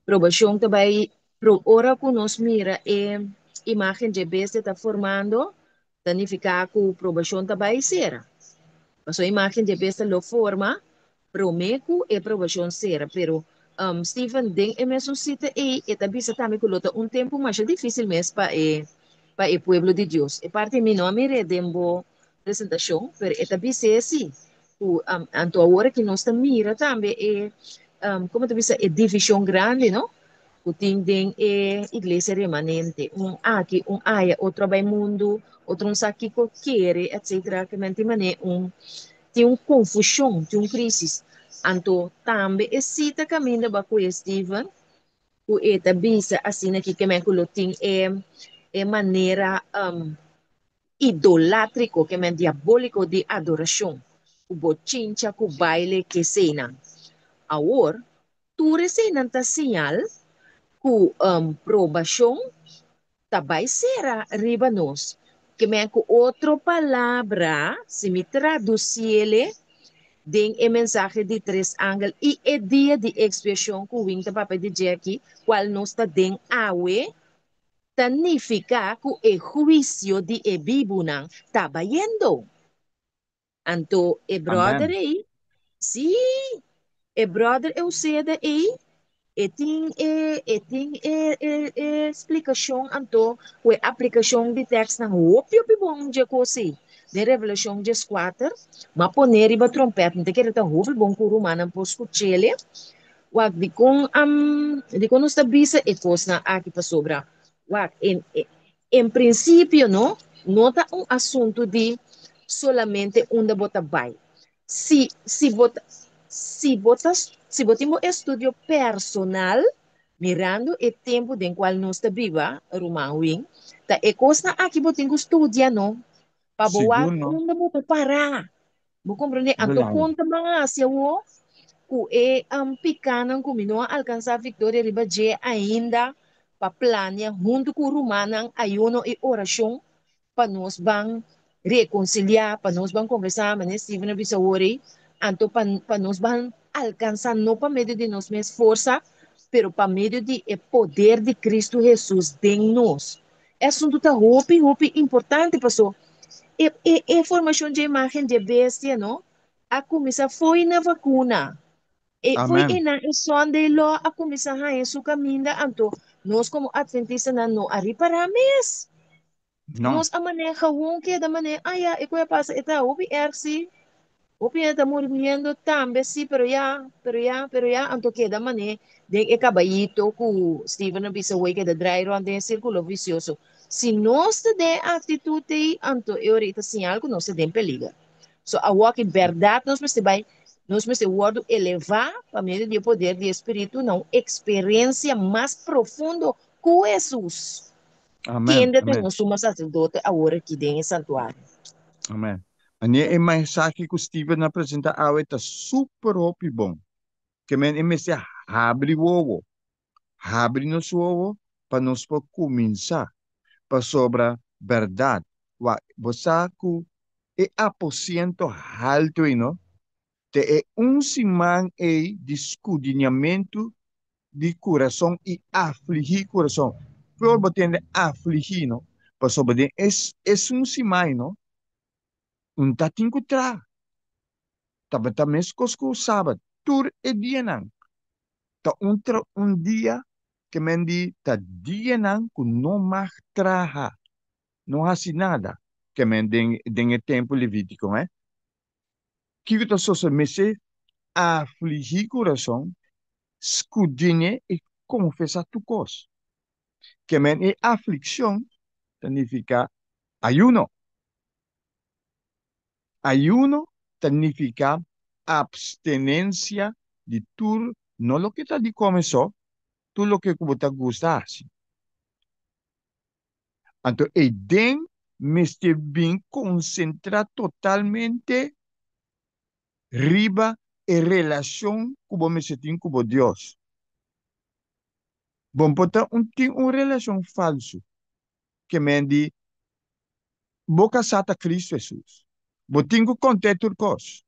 Speaker 6: probashon ta bai pro ora ku nos mira e imágen dje bestia ta formando, ta nifiká ku probashon ta bai sera. Pasobra imágen dje bestia lo forma promé ku e probashon sera. Pero um, Steven den e mesun sita ei e ta bisa tambe ku lo ta un tempu masha difísil mes pa e pa e pueblo di Dios. E parti mi no a mir'é den bo presentashon, pero e ta bis'é si ku anto awor aki nos ta mira tambe e komo ta bisa e divishon grandi no ku tin den e iglesia remanente, un aki un aya otro a bai mundu otro no sa kiko kere etcetera ke men tin manera un tin un konfushon tin un krisis anto tambe e sita kaminda bo a kohe Steven ku e ta bisa asina ki ke men ku lo tin e e manera idolátriko, ke men diabóliko di adorashon, ku bochincha, ku baile, keseinan. Awor, tur eseinan ta señal ku probashon ta bai sera riba nos. Ke men ku otro palabra, si mi tradusiele den e mensahe di tres angel i e dia di ekspiashon ku Wing ta papia di dje aki, kual nos ta den awe, ta nifiká ku e huisio di e bibunan ta bayendo. Anto e bròder
Speaker 8: Amèn.
Speaker 6: ei, sí, e bròder Euseda ei, e tin e, e tin e, e, e splikashon anto ku e aplikashon di tèkstnan hopi hopi bon dje kos ei. Den Revelashon 14, m'a pone riba trompèt, mi ta kere ta hopi bon ku rumannan por skuch'el. Wak, dikon am, dikon nos ta bisa e kosnan aki? Pasobra, wak, en, en prinsipio no, no ta un asuntu di solamente unda bo ta bai. Si, si bo ta, si bo ta, si bo tin bo estudio personal, mirando e tempu den kual nos ta biba, ruman Win, ta e kosnan aki bo tin ku studia no, pa bo wak
Speaker 8: Sigur no.
Speaker 6: unda bo ta pará. Bo komprendé? Anto
Speaker 8: Belang.
Speaker 6: kon ta ban hasi awor ku e pikanan ku mi no a alkansá viktoria riba dje ainda pa plania huntu ku rumannan ayuno i orashon pa nos ban rekonsiliá, pa nos ban konversá, manera Steven a bisa awor ei, anto pa pa nos ban alkansá no pa medio di nos mes forsa, pero pa medio di e poder di Kristu Hesus den nos. E asuntu ta hopi, hopi importante paso e, e, e formashon dje imagen dje bestia, no, a kuminsá fo'i na vakuna. E, fo'i
Speaker 8: Amen.
Speaker 6: einan e Sunday Law a kuminsá haña su kaminda, anto nos komo atventistas no a ripará mes.
Speaker 8: No.
Speaker 6: Nos a manera gewoon keda manera, ah ya, e ku a pasa, e ta hopi erg sí, hopi hende ta muriendo tambe sí, pero ya, pero ya, pero ya, anto keda mane den e kabayito ku Steven a bisa hoy keda draai rond den e sirkulo visioso. Si nos ta den e aktitut ei, anto e ora ei ta siñal ku nos ta den peliger. So awor ki bèrdat nos mester bai, nos mester wòrdu elevá pa medio di e poder di e Spiritu na un eksperensia mas profundo ku Hesus.
Speaker 8: Amèn,
Speaker 6: Kende ta
Speaker 8: amèn.
Speaker 6: nos suma saserdote awor aki den e santuario.
Speaker 8: Amèn. Ane e mensahe ku Steven a presentá awe ta super hopi bon. Ke men e mester habri wowo, habri nos wowo pa nos por kuminsá. Pasobra bèrdat, wak, bo sa ku e aposiento haltu ei no, te e un siman ei di skudiñamentu di kurason i afligí kurason. Peor bo tende afligí no, pasobra den es esun siman ei no, un ta tin ku traha. Tabata meskos ku sabat, tur e dianan ta un tra un dia ke men di ta dianan ku no mag traha, no hasi nada, ke men den den e tempu levítiko, eh. Kiko ta sosodé? Mester afligí kurason, skudiñ'é i konfesá tur kos. Ke men e aflikshon ta nifiká ayuno. Ayuno ta nifiká apstenensia di tur, no loke ta di kome so, tur loke ku bo ta gusta hasi. Anto eiden mester bin konsentrá totalmente riba e relashon ku bo mester tin ku bo Dios. Bo por ta un tin un relashon falsu, ke men di bo kasá ta Kristu Hesus. Bo tin ku kont'é tur kos.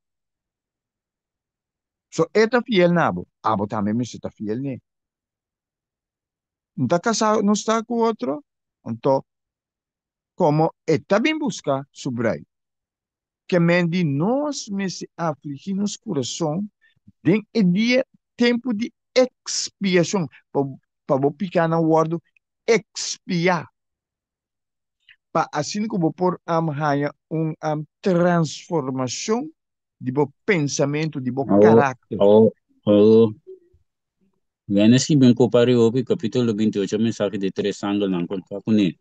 Speaker 8: So e ta fiel na bo, abo tambe mester ta fiel n'e. No ta kasá, nos ta ku otro, anto komo e ta bin buska su brui. Ke men di nos mester afligí nos kurason den e dia tempu di ekspiashon, pa pa bo pikánan wòrdu ekspiá, pa asina ku bo por haña un transformashon di bo pensamentu, di bo
Speaker 10: Awo,
Speaker 8: karakter.
Speaker 10: awo, awo. Wene skibi un kopa riba hopi kapítulo 28 mensahe di tres angelnan kon ta kuné.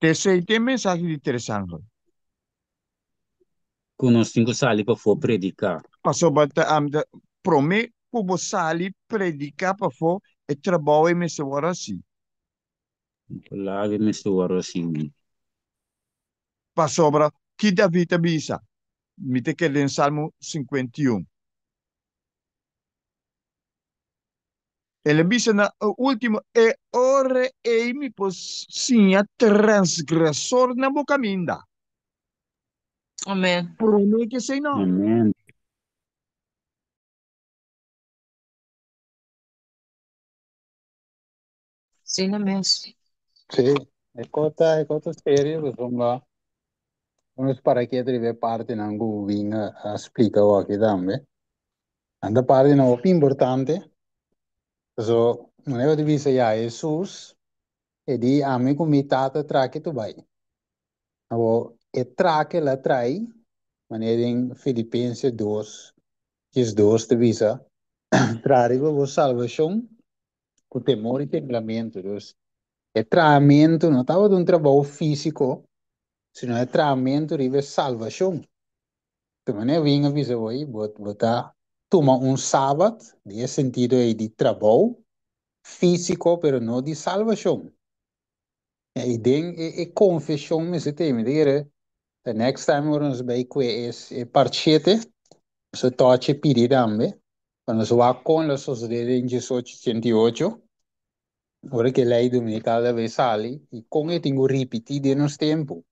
Speaker 8: Tesei ta e mensahe di tres angel.
Speaker 10: Ku nos tin ku sali pafó prediká.
Speaker 8: Pasobra ta ta promé ku bo sali prediká pafó, e trabou ei mester wòrdu hasí.
Speaker 10: Laga e mester wòrdu hasí.
Speaker 8: Pasobra ki David ta bisa? Mi ta kere den Salmo 51. El a bisa na e último, E ora ei mi por siña transgresor na bo kaminda.
Speaker 6: Amen.
Speaker 8: Promé ke esei no.
Speaker 10: Amen.
Speaker 6: Asina mes.
Speaker 2: Sí, e kota serio, pasobra nos para ke riba e partinan ku Win a splika awor aki tambe. Anda partinan hopi importante. So, manera di bisa ya Hesus e di ami ku mi tata trake tu bai. Awo e trake la trai, manera den Filipense 2, 12 ta bisa, tra riba bo salvashon ku temor i temblamentu. Dus, e trahamentu no tabata un trabou físiko, sino e trahamentu riba e salvashon. Tu manera win a bisa bo ei, bo, bo ta tuma un sabat, den e sentido ei di trabou físiko, pero no di salvashon. I den e, e konfeshon mester tei, mi ta kere, the next time ora nos bai kue e, e part shete, nos ta tochi pidi tambe, pa nos wak kon lo sosodé den 1888, ora ku e lei dominikal ta bai sali, i kon e tin ku ripití den nos tempu.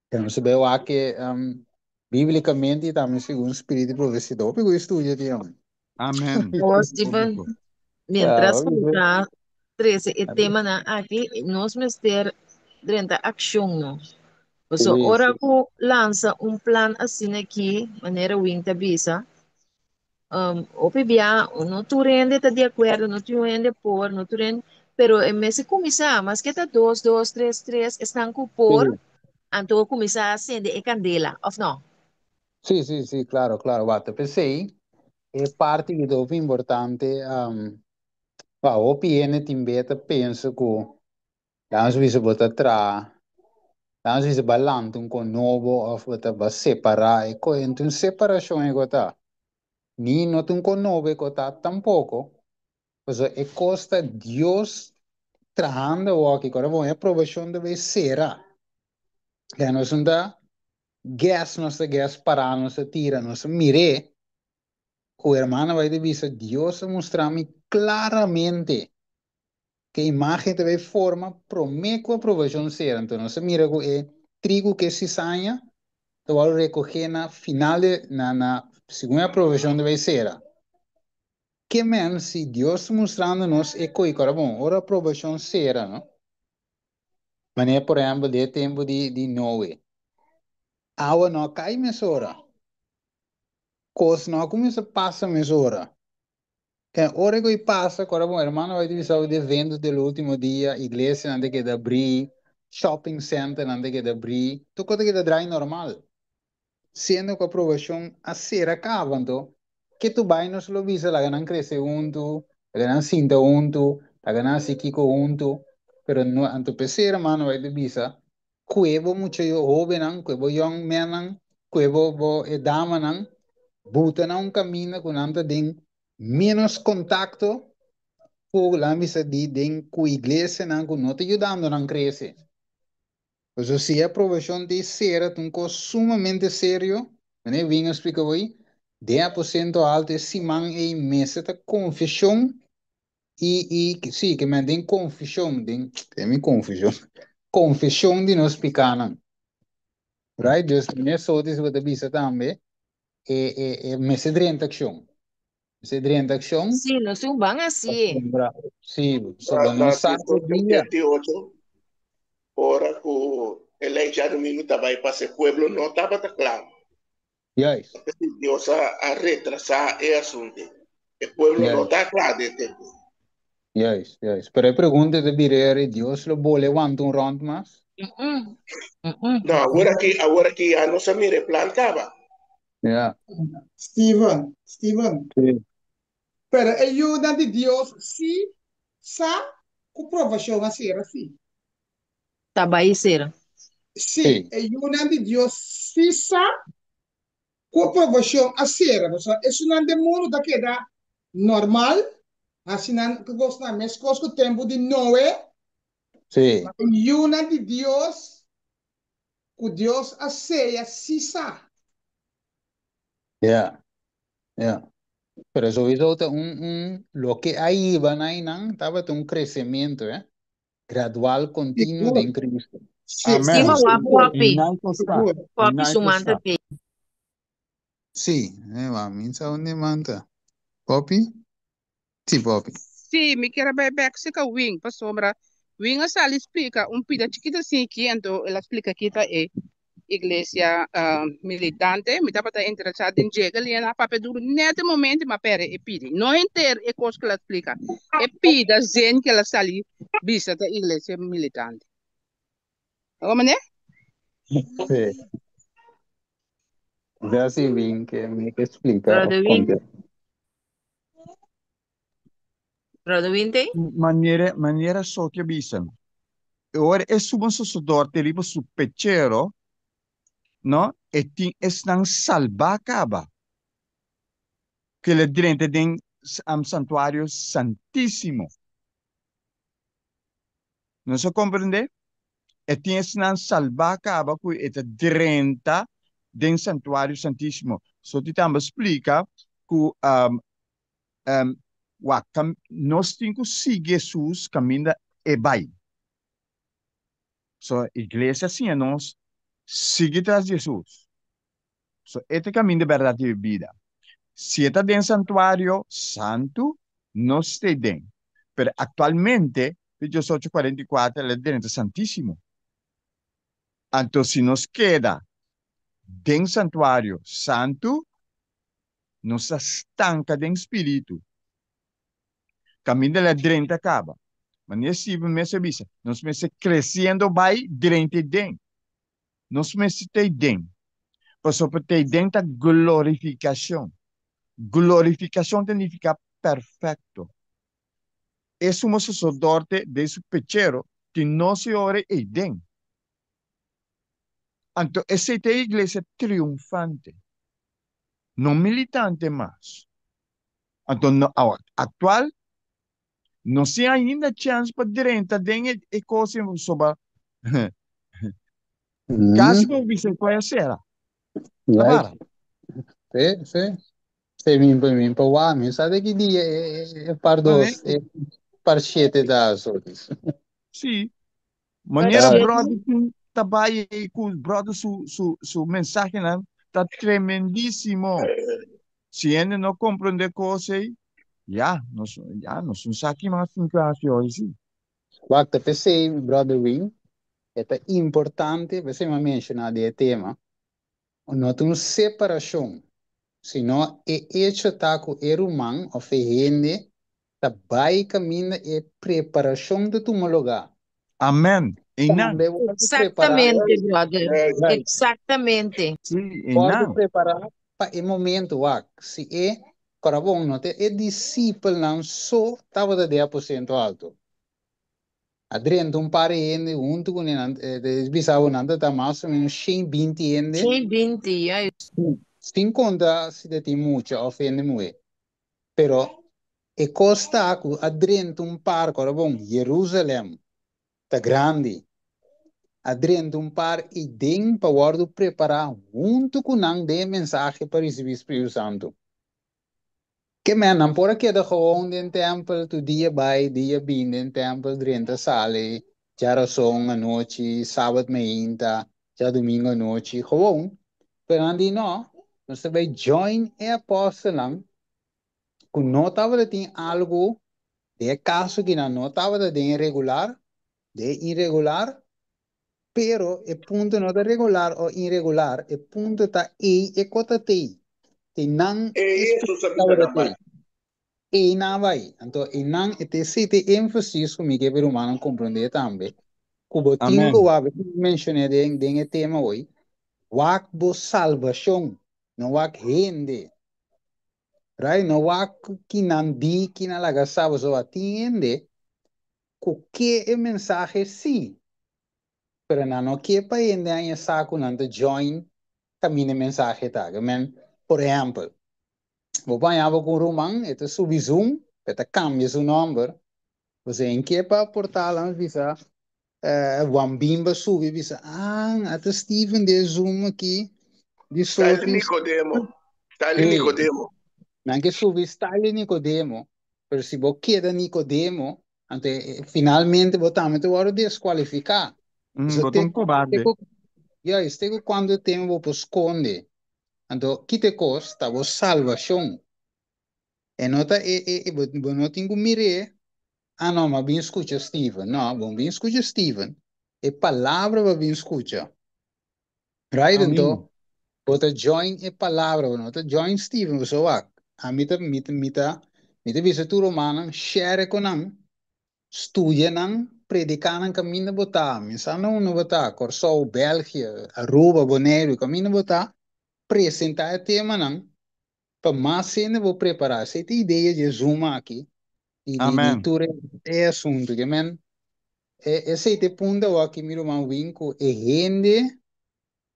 Speaker 2: Pero nos bai wak ke um, bíblikamente i tambe segun spiritu di profesia. Hopi ku estudio tin, hombre.
Speaker 8: Amen.
Speaker 6: Oh, Steven,
Speaker 8: Hopi.
Speaker 6: mientras
Speaker 2: Ja,
Speaker 6: ku
Speaker 2: hopi.
Speaker 6: ta trese e temanan aki, nos mester drenta akshon, no? Paso
Speaker 2: Sí,
Speaker 6: ora
Speaker 2: sí.
Speaker 6: ku lansa un plan asina aki, manera Win ta bisa, um, hopi bia, no tur hende ta di akuerdo, no tur hende por, no tur hende, pero e mester kuminsá, maske ta dos, dos, tres, tres, esnan ku por,
Speaker 2: Sí.
Speaker 6: anto kuminsá sende e kandela, òf no?
Speaker 2: Sí, sí, sí, claro, claro. Wata, p'esei e parti ku ta hopi importante, um, wa, hopi hende tin be ta pensa ku laat ons bisa bo ta traha, laat ons bisa ba lanta un kon nobo of bo ta ba separá e ko, ent un separashon e ko ta. Ni no ta un kon nobo e ko ta tampoko. Pasobra e kos ta Dios trahando awor aki, ora bo e aprobashon ta bai sera. Ya nos no ta guess, nos ta guess pará, nos ta tira, nos ta mir'é ku hermano bai ta bisa Dios a mustra mi klaramente ke imágen ta bai forma promé ku aprobashon sera. Anto nos a mira ku e trigu ku e sisaña ta wòrdu rekogé na final de na na segun e aprobashon ta bai sera. Ke men si Dios ta mustrando nos e koi kora bon ora aprobashon sera no. Manera por ehèmpel den e tempu di di Noe. Awa no a kai mesora. Kos no a kuminsá pasa mesora. Ke ora ku i pasa, kora bon hermano bai ta bisa bo di eventos del ultimo dia, iglesianan ta keda abrí, shopping centernan ta keda abrí, tur kos ta keda drai normal. Siendo ku aprobashon a sera kaba, anto ke tur bai nos lo bisa laga nan krese huntu, laga nan sinta huntu, laga nan hasi kiko huntu, pero no, anto p'esei hermano bai ta bisa kue bo mucha hóbennan, kue bo yòn mennan, kue bo bo e damanan, buta nan un kaminda ku nan ta den ménos kontakto. ku lan bisa di den ku iglesianan ku no ta yudando nan krese. Pasobra si e aprobashon ta sera ta un kos sumamente serio, manera Wing a splika hoy, den aposento alto e siman ei mester ta konfeshon i i si ke men den konfeshon den den mi konfushon konfeshon di nos pikanan. Right? Dus meneer Sotis bo ta bisa tambe e e e mester drenta akshon. Mester drenta akshon.
Speaker 6: Sí, nos un ban hasié.
Speaker 2: Pasobra sí, pasobra
Speaker 11: Na
Speaker 2: nos sa e dia.
Speaker 11: 1888, ora ku e lei djadumingu ta bai pasa, e pueblo no tabata kla.
Speaker 2: Juist.
Speaker 11: P'esei Dios a retrasá e asuntu. E pueblo no
Speaker 2: Juist.
Speaker 11: ta kla den tempu.
Speaker 2: Juist, juist. Pero e pregunta ta bira eri, Dios lo bole wanta un rònt mas?
Speaker 11: No, awor aki, awor aki ya nos a mira e plan kaba.
Speaker 2: Ja.
Speaker 12: Steven, Steven.
Speaker 2: Sí.
Speaker 12: Pero e yunan di Dios sí sa ku probashon a ser así.
Speaker 6: Ta bai ser.
Speaker 12: Sí,
Speaker 2: Sí.
Speaker 12: e yunan di Dios sí sa ku probashon a ser. Pasobra esunnan den mundu ta keda normal, hasi nan kosnan meskos ku tempu di Noe.
Speaker 2: Sí.
Speaker 12: Ma e yunan di Dios ku Dios a seya sí sa.
Speaker 2: Ja, ja. Pero sowieso ta un, un, loke a hiba na einan tabata un kresementu, eh? Gradual continuo
Speaker 12: Sigur,
Speaker 2: den Cristo.
Speaker 8: Amen.
Speaker 6: Stima
Speaker 12: sigur,
Speaker 6: wak
Speaker 12: sigur,
Speaker 6: wapi.
Speaker 8: Inai ko sa.
Speaker 12: sigur.
Speaker 6: Wapi
Speaker 8: Inai ko
Speaker 6: sumanta
Speaker 8: sa.
Speaker 6: te.
Speaker 2: Sí, eh, wa, mi sa unda manta. Poppy? Sí, Poppy.
Speaker 3: Sí, mi kier a bai bek seka Wing pasobra Wing a sali splika un pida chikito así aki anto el a splika ki ta e iglesia militante. Mi tabata interesá den djega li a papia duru net e momento mi a perde e pidi. No henter e kos ku el a splika. E pida zin ku el a sali bisa ta iglesia militante. Awor mane?
Speaker 2: Sí. Ya sí, Wing, ke mi ke splika of
Speaker 6: Brother Wing.
Speaker 2: konta.
Speaker 6: Brother Wing te?
Speaker 8: Manera, manera so ke bisa. Ora e sumo sacerdote riba su pechero, no, e tin esnan salbá kaba, ku el a drenta den santuario santísimo. Nos a komprendé? E tin esnan salbá kaba ku e ta drenta den santuario santísimo. So ti tambe splika ku wak, nos tin ku sigui Hesus kaminda e bai. So iglesia a siña nos sigui tras di Hesus. So e ta e kaminda, bèrdat i bida. Si e ta den santuario santu, nos ta ei den. Pero aktualmente, di diesocho kuarenta i kuater, el a drenta Santísimo. Anto si nos keda den santuario santu, nos ta stanka den spiritu. Kaminda el a drenta kaba. Manera Steven mes a bisa, nos mester kresiendo bai drenta ei den. Nos mester ta ei den. Pasobra ta ei den ta glorifikashon. Glorifikashon ta nifiká perfekto. E sumo saserdorte den su pechero tin nos e ora ei den. Anto esei ta e iglesia triunfante, no militante mas. Anto no actual no tin ainda chance pa drenta den e cos ei pasobra casi bo bisa cu a cera. Ta bara.
Speaker 2: Sí, sí. Sí, mi pa wak, mi sa de ki dia e par dos, e par shete ta sotis.
Speaker 8: Sí. Manera
Speaker 2: Right.
Speaker 8: brother tin ta bai ei ku brother su su su mensahenan ta tremendísimo. Si hende no komprondé kos ei, ya, nos ya nos no sa ki mas tin ku hasi hoy sí.
Speaker 2: Wak, ta p'esei, brother Wing, e ta importante, p'esei mi a menshoná di e tema, no ta un separashon, sino e echo ta ku e ruman òf e hende ta bai kaminda e preparashon ta tuma lugá.
Speaker 8: Amen. Einan.
Speaker 2: Tambe wòrdu prepará.
Speaker 6: Exactamente, brother.
Speaker 2: Right.
Speaker 6: Exactamente.
Speaker 8: Sí,
Speaker 2: Wòrdu
Speaker 8: einan.
Speaker 2: prepará pa e momento. Wak, si e Kòrabon no ta e disipelnan so tabata den aposento alto. A drenta un par di hende huntu ku nan, e bisa bo nan ta ta mas o menos 120 hende.
Speaker 6: 120, ya.
Speaker 2: Sin konta si ta tin mucha òf hende muhé. Pero E kos ta ku a drenta un par, ora bon, Jerusalem ta grandi. A drenta un par i den pa wòrdu prepará huntu ku nan den e mensahe pa risibí Spiritu Santu. Ke men, nan por a keda gewoon den tèmpel tur dia bai, dia bin den tèmpel, drenta sali, djarason anochi, sabat meinta, djadumingu anochi, gewoon. Pero nan di no, nos ta bai join e apòstelnan ku no tabata tin algu den e kaso ki nan no tabata den e regular, den e irregular, pero e punto no ta regular o irregular, e punto ta ei e kota tei, te nan
Speaker 11: Ei
Speaker 2: e
Speaker 11: Hesus
Speaker 2: spiritu
Speaker 11: a bisa
Speaker 2: tabata
Speaker 11: nan
Speaker 2: tei,
Speaker 11: bai.
Speaker 2: ei nan a bai. Anto einan e ta esei ta e énfasis ku mi ke pa e rumannan komprondé tambe, ku bo tin ku
Speaker 8: Amèn.
Speaker 2: wak, mi menshoné den den e tema hoy, wak bo salbashon, no wak hende. Right? No wak ki nan di, ki nan laga sa, pasobra tin hende ku ke e mensahe sí, pero nan no ke pa hende haña sa ku nan ta join kaminda e mensahe ta. Ke men, por ehèmpel, bo por haña bo ku un ruman, e ta subi Zoom, e ta kambia su nòmber, pasobra e ke pa portal nan bisa, Juan Bimba subi bisa, ah, ata Steven de Zoom aki, di
Speaker 11: Style
Speaker 2: soort
Speaker 11: Nicodemo. Style
Speaker 2: Hey,
Speaker 11: Nicodemo.
Speaker 2: nan ke subi style Nicodemo, pero si bo keda Nicodemo, anto finalmente bo tambe ta wòrdu deskualifiká. So
Speaker 8: Bo ta
Speaker 2: te
Speaker 8: un
Speaker 2: te
Speaker 8: kobarde.
Speaker 2: ku juist, te ku kuantu tempu bo por skonde. Anto kite kos ta bo salbashon. E no ta e e e bo bo no tin ku mir'é, ah no, m'a bin skucha Steven. No, bo no bin skucha Steven. E palabra bo a bin skucha. Right?
Speaker 8: Amin.
Speaker 2: Anto bo ta join e palabra, bo no ta join Steven, bo so wak. Ami ta mi ta mi ta mi ta bisa tur rumannan share ku nan, studia nan, prediká nan kaminda bo ta. Mi sa na unda bo ta, Kòrsou, Bèlgia, Aruba, Boneiru, kaminda bo ta, presentá e temanan pa mas hende bo prepará. Esei ta idea dje Zoom aki di di di
Speaker 8: Amen.
Speaker 2: tur e asuntu. Ke men e esei ta e punto awor ki mi ruman win ku e hende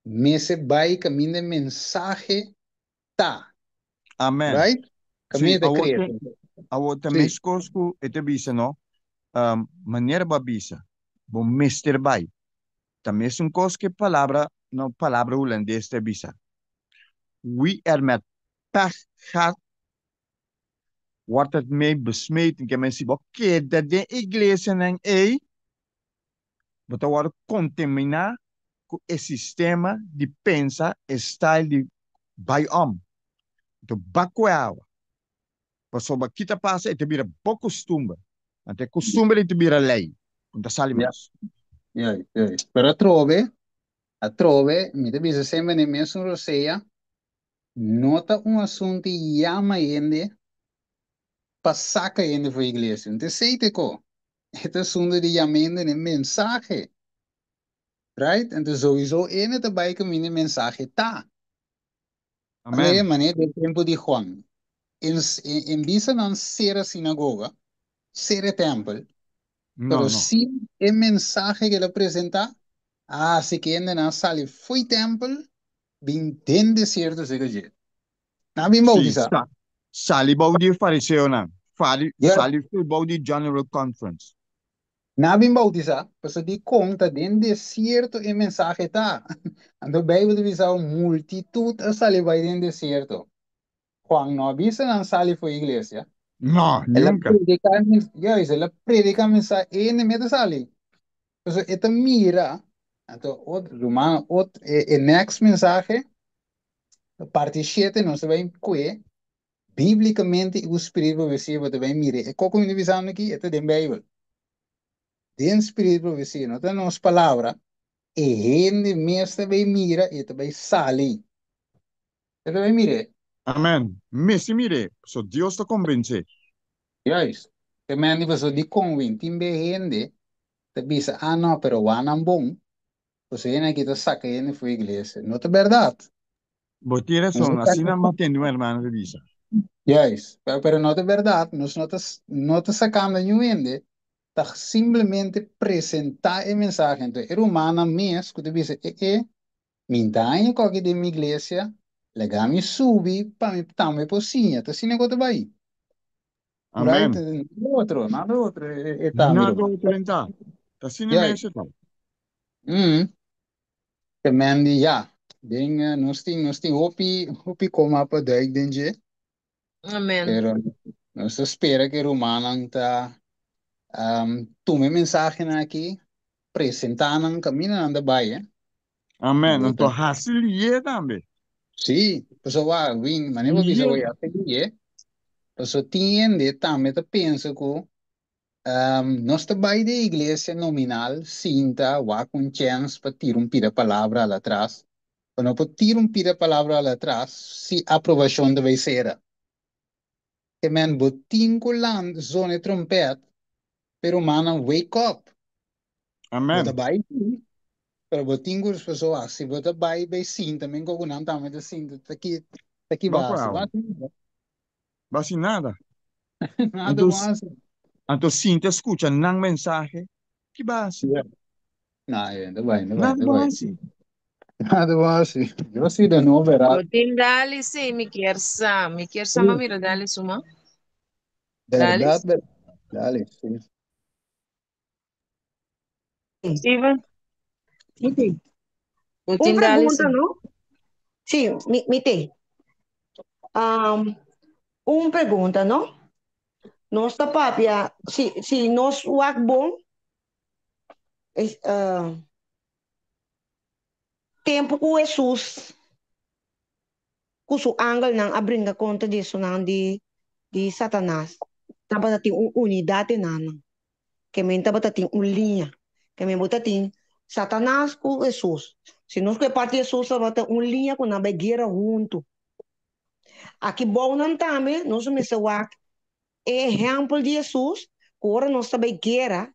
Speaker 2: mester bai kaminda e mensahe ta.
Speaker 8: Amen.
Speaker 2: Right?
Speaker 8: Sí,
Speaker 2: Kaminda ta
Speaker 8: awor
Speaker 2: krese.
Speaker 8: te, awor ta
Speaker 2: Sí.
Speaker 8: meskos ku e ta bisa no, manera bo a bisa, bo mester bai. Ta mesun kos ku e palabra, no palabra hulandes ta bisa, Wie er met pech gaat, wordt het mee besmeten. Ke men si bo keda den iglesianan ei, bo ta wòrdu kontaminá ku e sistema di pensa, e style di bai om. Anto bak ku e awa. Pasobra ki ta pasa, e ta bira bo kustumber. Anto e kustumber ei ta bira lei. No ta sali
Speaker 2: Ja,
Speaker 8: mas.
Speaker 2: juist, juist. Pero atrobe, atrobe, mi ta bisa semper den mesun rosea, no ta un asuntu di yama hende pa saka hende for iglesia. No ta esei te ko. E ta asuntu di yama hende den mensahe. Right? Anto souiso hende ta bai kaminda e mensahe ta.
Speaker 8: Amen.
Speaker 2: Manera den tempu di Juan. En, en bisa nan sera sinagoga, sera tempel,
Speaker 8: No,
Speaker 2: pero
Speaker 8: no.
Speaker 2: si e mensahe ku el a presentá, a hasi ku hendenan sali fo'i tempel bin den desierto serka dje. Nan a bin
Speaker 8: Sí,
Speaker 2: bautisá.
Speaker 8: sa, sali bou di e fariseonan, fari,
Speaker 2: Ja.
Speaker 8: sali fo'i bou di General Conference.
Speaker 2: Nan a bin bautisá, pasobra dikon ta den desierto e mensahe ta. Anto Beibel ta bisa un multitut a sali bai den desierto. Juan no a bisa nan sali fo'i iglesia.
Speaker 8: No,
Speaker 2: El a
Speaker 8: nunka.
Speaker 2: prediká e mens, juist, el a prediká mensahe, hende mester sali. Pasobra e ta mira, anto ot, ruman, ot, e, e next mensahe, parti shete, nos ta bai kue, bíblikamente i ku spirit profesia bo ta bai mira e koko mi ta bisando aki, e ta den Beibel. Den spirit profesia, no ta nos palabra, e hende mes ta bai mira i e ta bai sali. E ta bai mir'é.
Speaker 8: Amen. Mester mir'é, pasobra Dios ta konvensé.
Speaker 2: Juist. Te men di pasobra di konvin tin be hende ta bisa, ah no, pero wak nan bon, pasobra hende aki ta saka hende for iglesia. No ta bèrdat.
Speaker 8: Bo tin
Speaker 2: Nos
Speaker 8: rason,
Speaker 2: ta
Speaker 8: asina mi a tende un hermano ta bisa.
Speaker 2: Juist. Pero, pero no ta bèrdat. Nos no ta, no ta sakando niun hende, ta simplemente presentá e mensahe. Enton e rumannan mes ku ta bisa, e e, Mi n'ta haña koki den mi iglesia, laga mi subi pa mi tambe por siña. Ta asina ku ta bai.
Speaker 8: Amen.
Speaker 2: Right? Nada otro, nada otro e ta, mi
Speaker 8: Nada
Speaker 2: ruman.
Speaker 8: otro en ta. Ta asina
Speaker 2: Juist.
Speaker 8: mes e ta.
Speaker 2: Ke men di ya. Den nos tin hopi hopi koma pa duik den dje.
Speaker 6: Amen.
Speaker 2: Pero nos ta spera ku e rumannan ta tuma e mensahenan aki, presentá nan kaminda nan ta bai, eh.
Speaker 8: Amen.
Speaker 2: Bo
Speaker 8: Anto
Speaker 2: ta
Speaker 8: hasi lié tambe.
Speaker 2: Sí, pasobra wak, win, manera bo bisa
Speaker 8: Lié.
Speaker 2: bo ya hasi lié, pasobra tin hende tambe ta pensa ku nos ta bai den iglesia nominal sinta wak un chèns pa tira un pida palabra al atras, pa no por tira un pida palabra al atras si aprobashon ta bai sera. Ke men bo tin ku lanta zona e trompèt pa e rumannan wake up. Bo ta
Speaker 8: Amen.
Speaker 2: bai sí, pero bo tin ku pasobra si bo ta bai bai sinta men ku nan tambe ta sinta ta ki ta ki
Speaker 8: Bo
Speaker 2: bo hasi? Bo
Speaker 8: kua?
Speaker 2: hasi nada.
Speaker 8: Bo hasi nada.
Speaker 2: Nada
Speaker 8: Anto,
Speaker 2: bo hasi.
Speaker 8: anto sinta skucha nan mensahe, ki bo hasi?
Speaker 2: Yeah. No, ta bai, ta bai,
Speaker 8: Nada
Speaker 2: ta
Speaker 8: bo
Speaker 2: bai.
Speaker 8: hasi.
Speaker 2: Nada bo hasi. Yo si de no
Speaker 6: Bo
Speaker 2: verá.
Speaker 6: tin Dali, sí, mi kier sa. Mi kier sa, ma mira Dali suma. Dali?
Speaker 2: Berdad, berdad. Dale, sí.
Speaker 6: Steven?
Speaker 9: Mi
Speaker 6: Bo
Speaker 9: Un
Speaker 6: tin Dali,
Speaker 9: pregunta,
Speaker 6: sí.
Speaker 9: no? Sí, mi te. Um, un pregunta, no? Nos ta papia, si nos wak bon, es, tempu ku Hesus ku su angelnan a bringa kontra di esunnan di Satanas, tabata tin un unidat den nan. Ke men tabata tin un liña. Ke men bo ta tin Satanas ku Hesus. Si nos ku e parti di Hesus tabata un liña ku nan bai guera huntu. Aki bounan tambe nos mester wak e ehèmpel di Hesus ku ora nos ta bai guera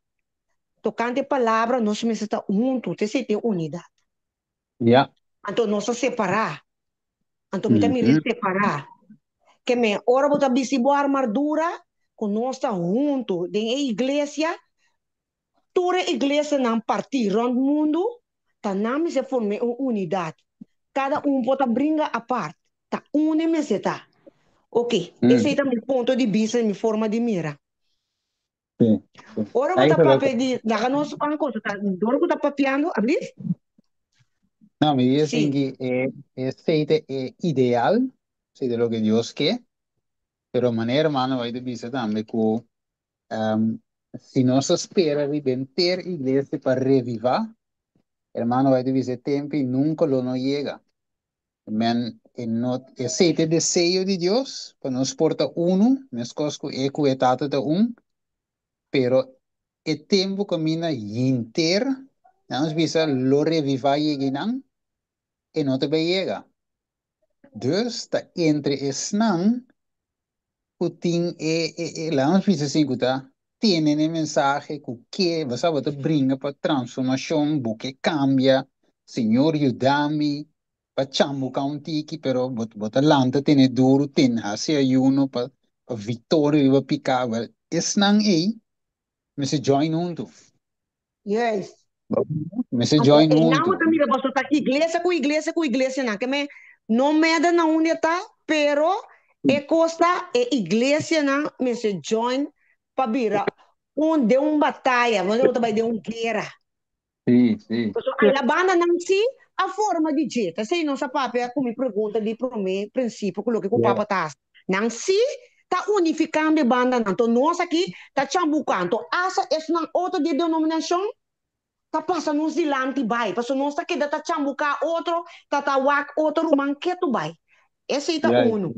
Speaker 9: tokante palabra nos mester ta huntu, te esei tin unidat.
Speaker 2: Ja.
Speaker 9: Anto nos ta separá. Anto mi ta mira e separá. Ke men ora bo ta bisti bo armadura ku nos ta huntu den e iglesia, tur e iglesianan partí rònt mundu, ta nan mester forma un unidat. Kada un por ta bringa apart, ta uni mester ta. Ok, esei ta mi punto di bista i mi forma di mira.
Speaker 2: Sí, sí.
Speaker 9: Ora bo
Speaker 2: Ahí
Speaker 9: ta
Speaker 2: se lo
Speaker 9: papia di laga nos un cosa ta dor ku ta papiando, ablis?
Speaker 2: No, mi dice
Speaker 9: Sí.
Speaker 2: que esei e ideal, sí, de lo que Dios ke, pero manera hermano bai ta bisa tambe ku si nos a spera riba henter iglesia pa revivá, hermano bai ta bisa e tempu ei nunka lo no yega. Men e no esei ta e deseo di Dios pa nos por ta unu, meskos ku e ku e Tata ta un, pero e tempu kaminda henter, nan bisa lo revivá yeginan, e no ta bai yega. Dus ta entre esnan ku tin e, e, e laat nos bisa asin, ku ta tene e mensahe, ku ke, bo sa, bo ta bringa pa transformashon, bo ke kambia, Señor yuda mi pa chambuka un tiki, pero bo, bo ta lanta tene duru, ten hasi ayuno pa, pa viktoria riba piká. Wèl, esnan ei mester join huntu.
Speaker 9: Juist.
Speaker 2: Mester
Speaker 9: Anto
Speaker 2: join
Speaker 9: einan
Speaker 2: huntu.
Speaker 9: bo ta mira pasobra ta iglesia ku iglesia ku iglesianan ke men no meda na unda e ta pero e kos ta e iglesianan mester join pa bira un den un bataya bo ta bai den un guera.
Speaker 2: Sí, sí.
Speaker 9: Pasobra a la banda nan si a forma di dje ta esei nos a papia ku mi pregunta di prome prinsipio ku loke ku papa ta hasi nan si ta unifikando e bandanan anto nos aki ta chambuka anto asa esnan otro di e denominashon ta pasa nos dilanti bai pasobra nos ta keda ta chambuká otro ta ta wak otro ruman ketu bai esei ta unu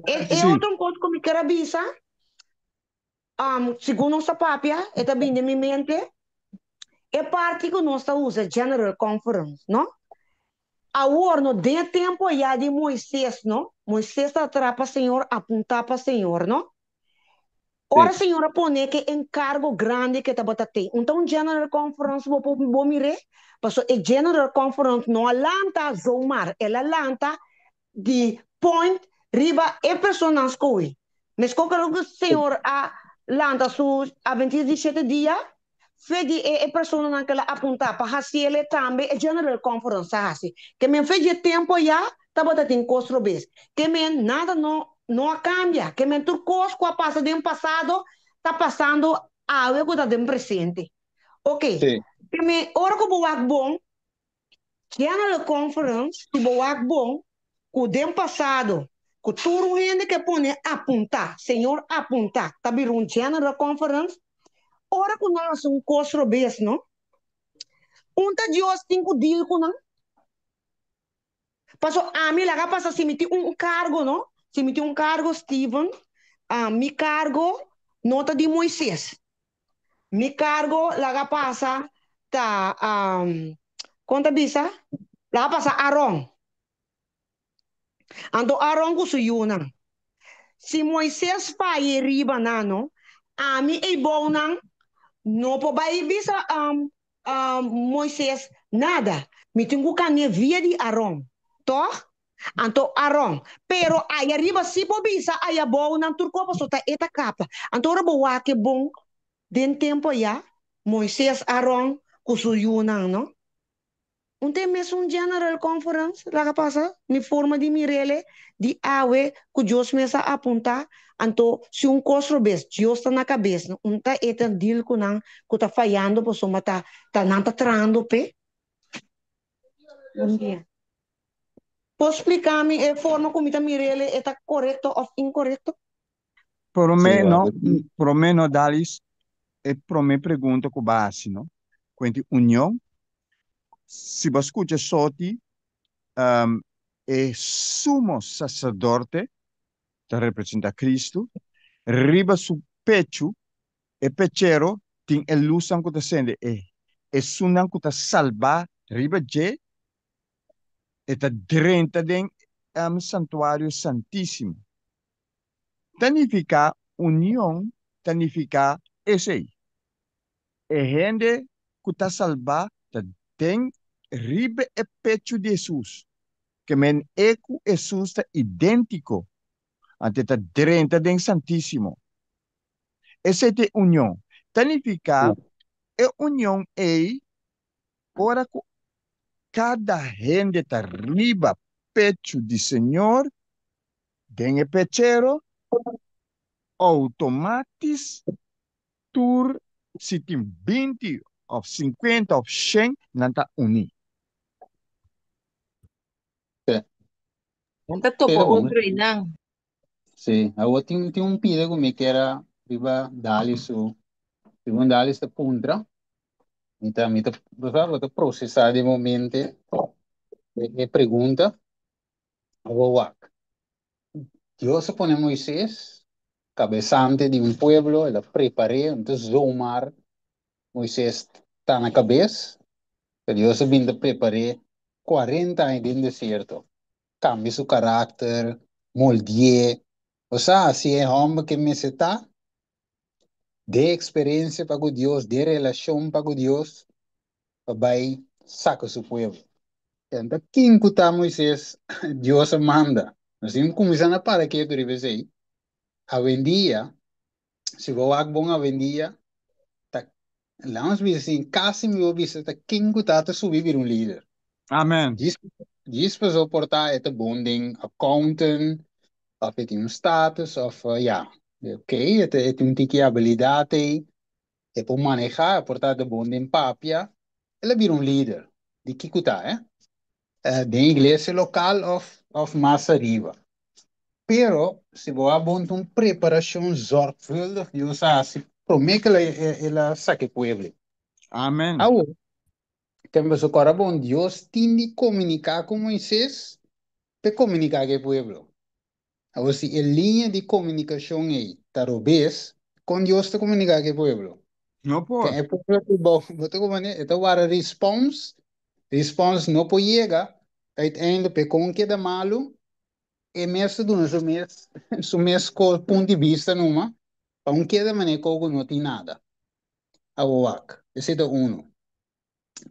Speaker 9: e e otro kos ku mi kier a bisa segun nos ta papia e ta bini den mi mente e parti ku nos ta usa general conference no awor no den e tempu ayá di Moises no Moises ta traha pa señor apuntá pa señor no Ora Señor a pone ke enkargo grandi ke tabata tin, un ta un General Conference bo por bo mir'é? Pasobra e General Conference no a lanta zomaar, el a lanta di point riba e personanan skohe. Meskos ku loke Señor a lanta su Adventista di shete dia, fe di e personanan ku el a apuntá pa hasiel e tambe e General Conference a hasi. Ke men fe dje tempu ayá tabata tin kos robes. Ke men nada no. no a kambia. Ke men tur kos ku a pasa den pasado ta pasando awe ku ta den presente. Ok,
Speaker 2: Sí.
Speaker 9: ke men ora ku bo wak bon, General Conference, si bo wak bon, ku den pasado ku tur un hende ke pone apuntá, Señor apuntá, ta bira un General Conference, ora ku nan hasi un kos robes, no? Un ta Dios tin ku deal ku nan? Paso ami laga pasa si mi tin un cargo no, si mi tin un cargo Steven, ah, mi cargo no ta di Moises. Mi cargo laga pasa ta, um, kon ta bisa? Laga pasa Aaron. Anto Aaron ku su yunan. Si Moises faya riba nan no, ami ei bounan no por bai bisa um, Moises, Nada, mi tin ku kambia via di Aron, tòg? Anto Aron, Pero aya riba sí por bisa aya abou nan tur kos, pasobra ta e ta kapta. Anto ora bo wak e bon den tempu aya, Moises, Aron ku su yunan, no? Un ta e mesun General Conference laga pasa, mi forma di mir'ele di awe ku Dios mes a apuntá, anto si un kos robes, Dios ta na kabes, un ta e ta deal ku nan ku ta fayando pasobra ta ta nan ta trahando p'e. Bon dia. Por splika mi e forma ku mi ta mir'ele e ta korekto òf inkorekto?
Speaker 8: Promé
Speaker 2: Sí,
Speaker 8: no,
Speaker 2: wak.
Speaker 8: promé no Dalis, e promé pregunta ku bo a hasi no, kuenti union, si bo a skucha soti, e sumo saserdote ta representá Kristu, riba su pechu, e pechero tin e lusnan ku ta sende, e esunnan ku ta salbá riba dje, e ta drenta den santuario santísimo. Ta nifiká union ta nifiká esei. E hende ku ta salbá ta den riba e pechu di Hesus, ke men e ku Hesus ta idéntiko, anto e ta drenta den Santísimo. Esei ta e union. Ta nifiká e union ei ora ku kada hende ta riba pechu di Señor, Den e pechero, outomátis tur si tin 20 òf 50 òf 100 nan ta uní.
Speaker 2: Sí.
Speaker 6: Nan ta topa
Speaker 2: Pero bon.
Speaker 6: otro einan.
Speaker 2: Sí, awor tin tin un pida ku mi kier a riba Dali su, segun Dali ta puntra, mi ta mi ta bo sa bo ta prosesá den momente e e pregunta. Awor wak, Dios a pone Moises kabesante di un pueblo, el a prepar'é, no ta zomaar Moises ta na kabes, pero Dios a bin ta prepar'é 40 aña den desierto, kambia su karakter, moldi'é, osea hasié e hòmber ke mester ta, den eksperensia pa ku Dios, den relashon pa ku Dios, pa bai saka su pueblo. Tenta ken ku ta Moises Dios a manda. Nos tin ku kuminsá na para ketu riba esei. Awendia, si bo wak bon awendia, ta, laat nos bisa asin, kasi mi por bisa ta ken ku ta ta subi bira un lider.
Speaker 8: Amen.
Speaker 2: Djis, djis pasobra por ta e ta bon den accountant, of e tin un status, of ya, ok, e ta e tin un tiki abilidat ei, E por manehá, e por ta de bon den papia. El a bira un lider. Di kiko ta, eh? Den iglesia lokal òf òf mas ariba. Pero, si bo a bon ta un preparashon zorgvuldig Dios a hasi promé ku el a saka e pueblo.
Speaker 8: Amen.
Speaker 2: Awor, tempu boso kòrda bon, Dios tin di komuniká ku Moises pa e komuniká ku e pueblo. Awor si e liña di komunikashon ei ta robes, kon Dios ta komuniká ku e pueblo?
Speaker 8: No por.
Speaker 2: Ken e pueblo ku bo, bo ta komprendé? E ta wara respons, respons no por yega, uiteindelijk pe kon keda malu, e mes ta duna su mes, su mes ko punt di bista numa, pa un keda manera ku ku no tin nada. Awor wak, esei ta uno.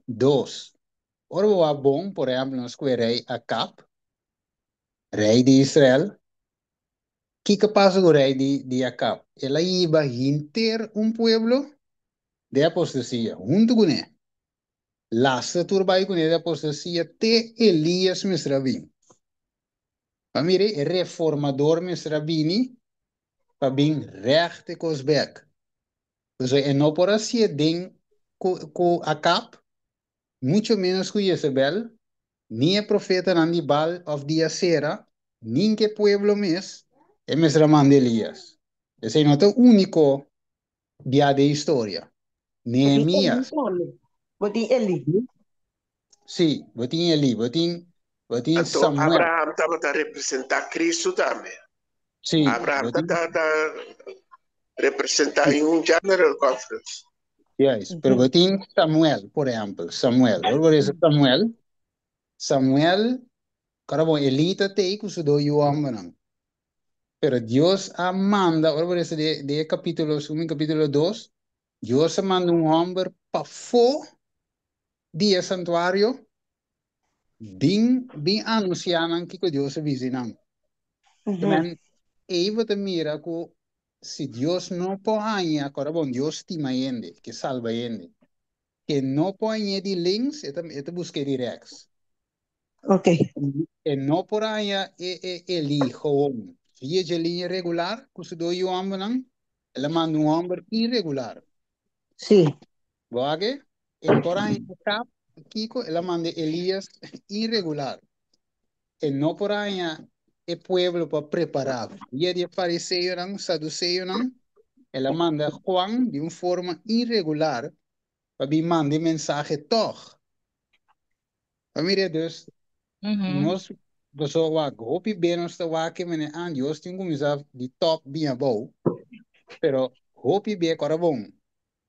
Speaker 2: Dos, ora bo wak bon, por ehèmpel nos ku e rei Akab, Rei di Israel. Kiko pasa ku rei di di Akab? El a hiba henter un pueblo den apostasia huntu kuné. Lastra tur bai kuné den apostasia te Elias mester a bin. Ma mira, e reformador mester a bini pa bin recht e kos bek. Pasobra e no por hasié den ku ku Akab, mucho menos ku Jezebel, ni e profetanan di Baal òf di Asera, nin ku e pueblo mes, e mester a manda Elias. Esei no ta úniko bia den historia.
Speaker 9: Bo tin Eli
Speaker 2: Nehemías.
Speaker 9: tambe. Bo tin Eli.
Speaker 2: Sí, bo tin Eli, bo tin, bo tin
Speaker 11: Anto
Speaker 2: Samuel.
Speaker 11: Abraham tabata representá Cristo tambe.
Speaker 2: Sí,
Speaker 11: Abraham
Speaker 2: bo tin.
Speaker 11: ta representá en un General Conference.
Speaker 2: Juist, pero bo tin Samuel, por ehempel, Samuel. Ora bo resa Samuel, Samuel, kora bon, Eli ta tei ku su dos yu hòmbernan. Pero Dios a manda, ora bo resa de, de e kapítulo, segun mi kapítulo dos, Dios a manda un hòmber pafó di e santuario bin, bin anunsiá nan kiko Dios a bisa nan. Men, ei bo ta mira ku si Dios no por haña, kòrda bon, Dios stima hende, ke salba hende. Ke no por hañ'é di links, e ta, e ta busk'é di rèks.
Speaker 9: Ok.
Speaker 2: E no por haña e e Elí gewoon via dje liña regular ku su dos yu hòmbernan, el a manda un hòmber iregular.
Speaker 9: Sí.
Speaker 2: Bo wak e? E por haña Akab, kiko? El a manda Elías iregular. E no por haña e pueblo pa prepará via di e fariseonan, saduseonan, el a manda Juan di un forma iregular pa bin manda e mensahe tòg. Pa mira dus, nos boso wak hopi be nos ta wak ke mene an Dios tin kuminsá di top bin abou, pero hopi be kora bon.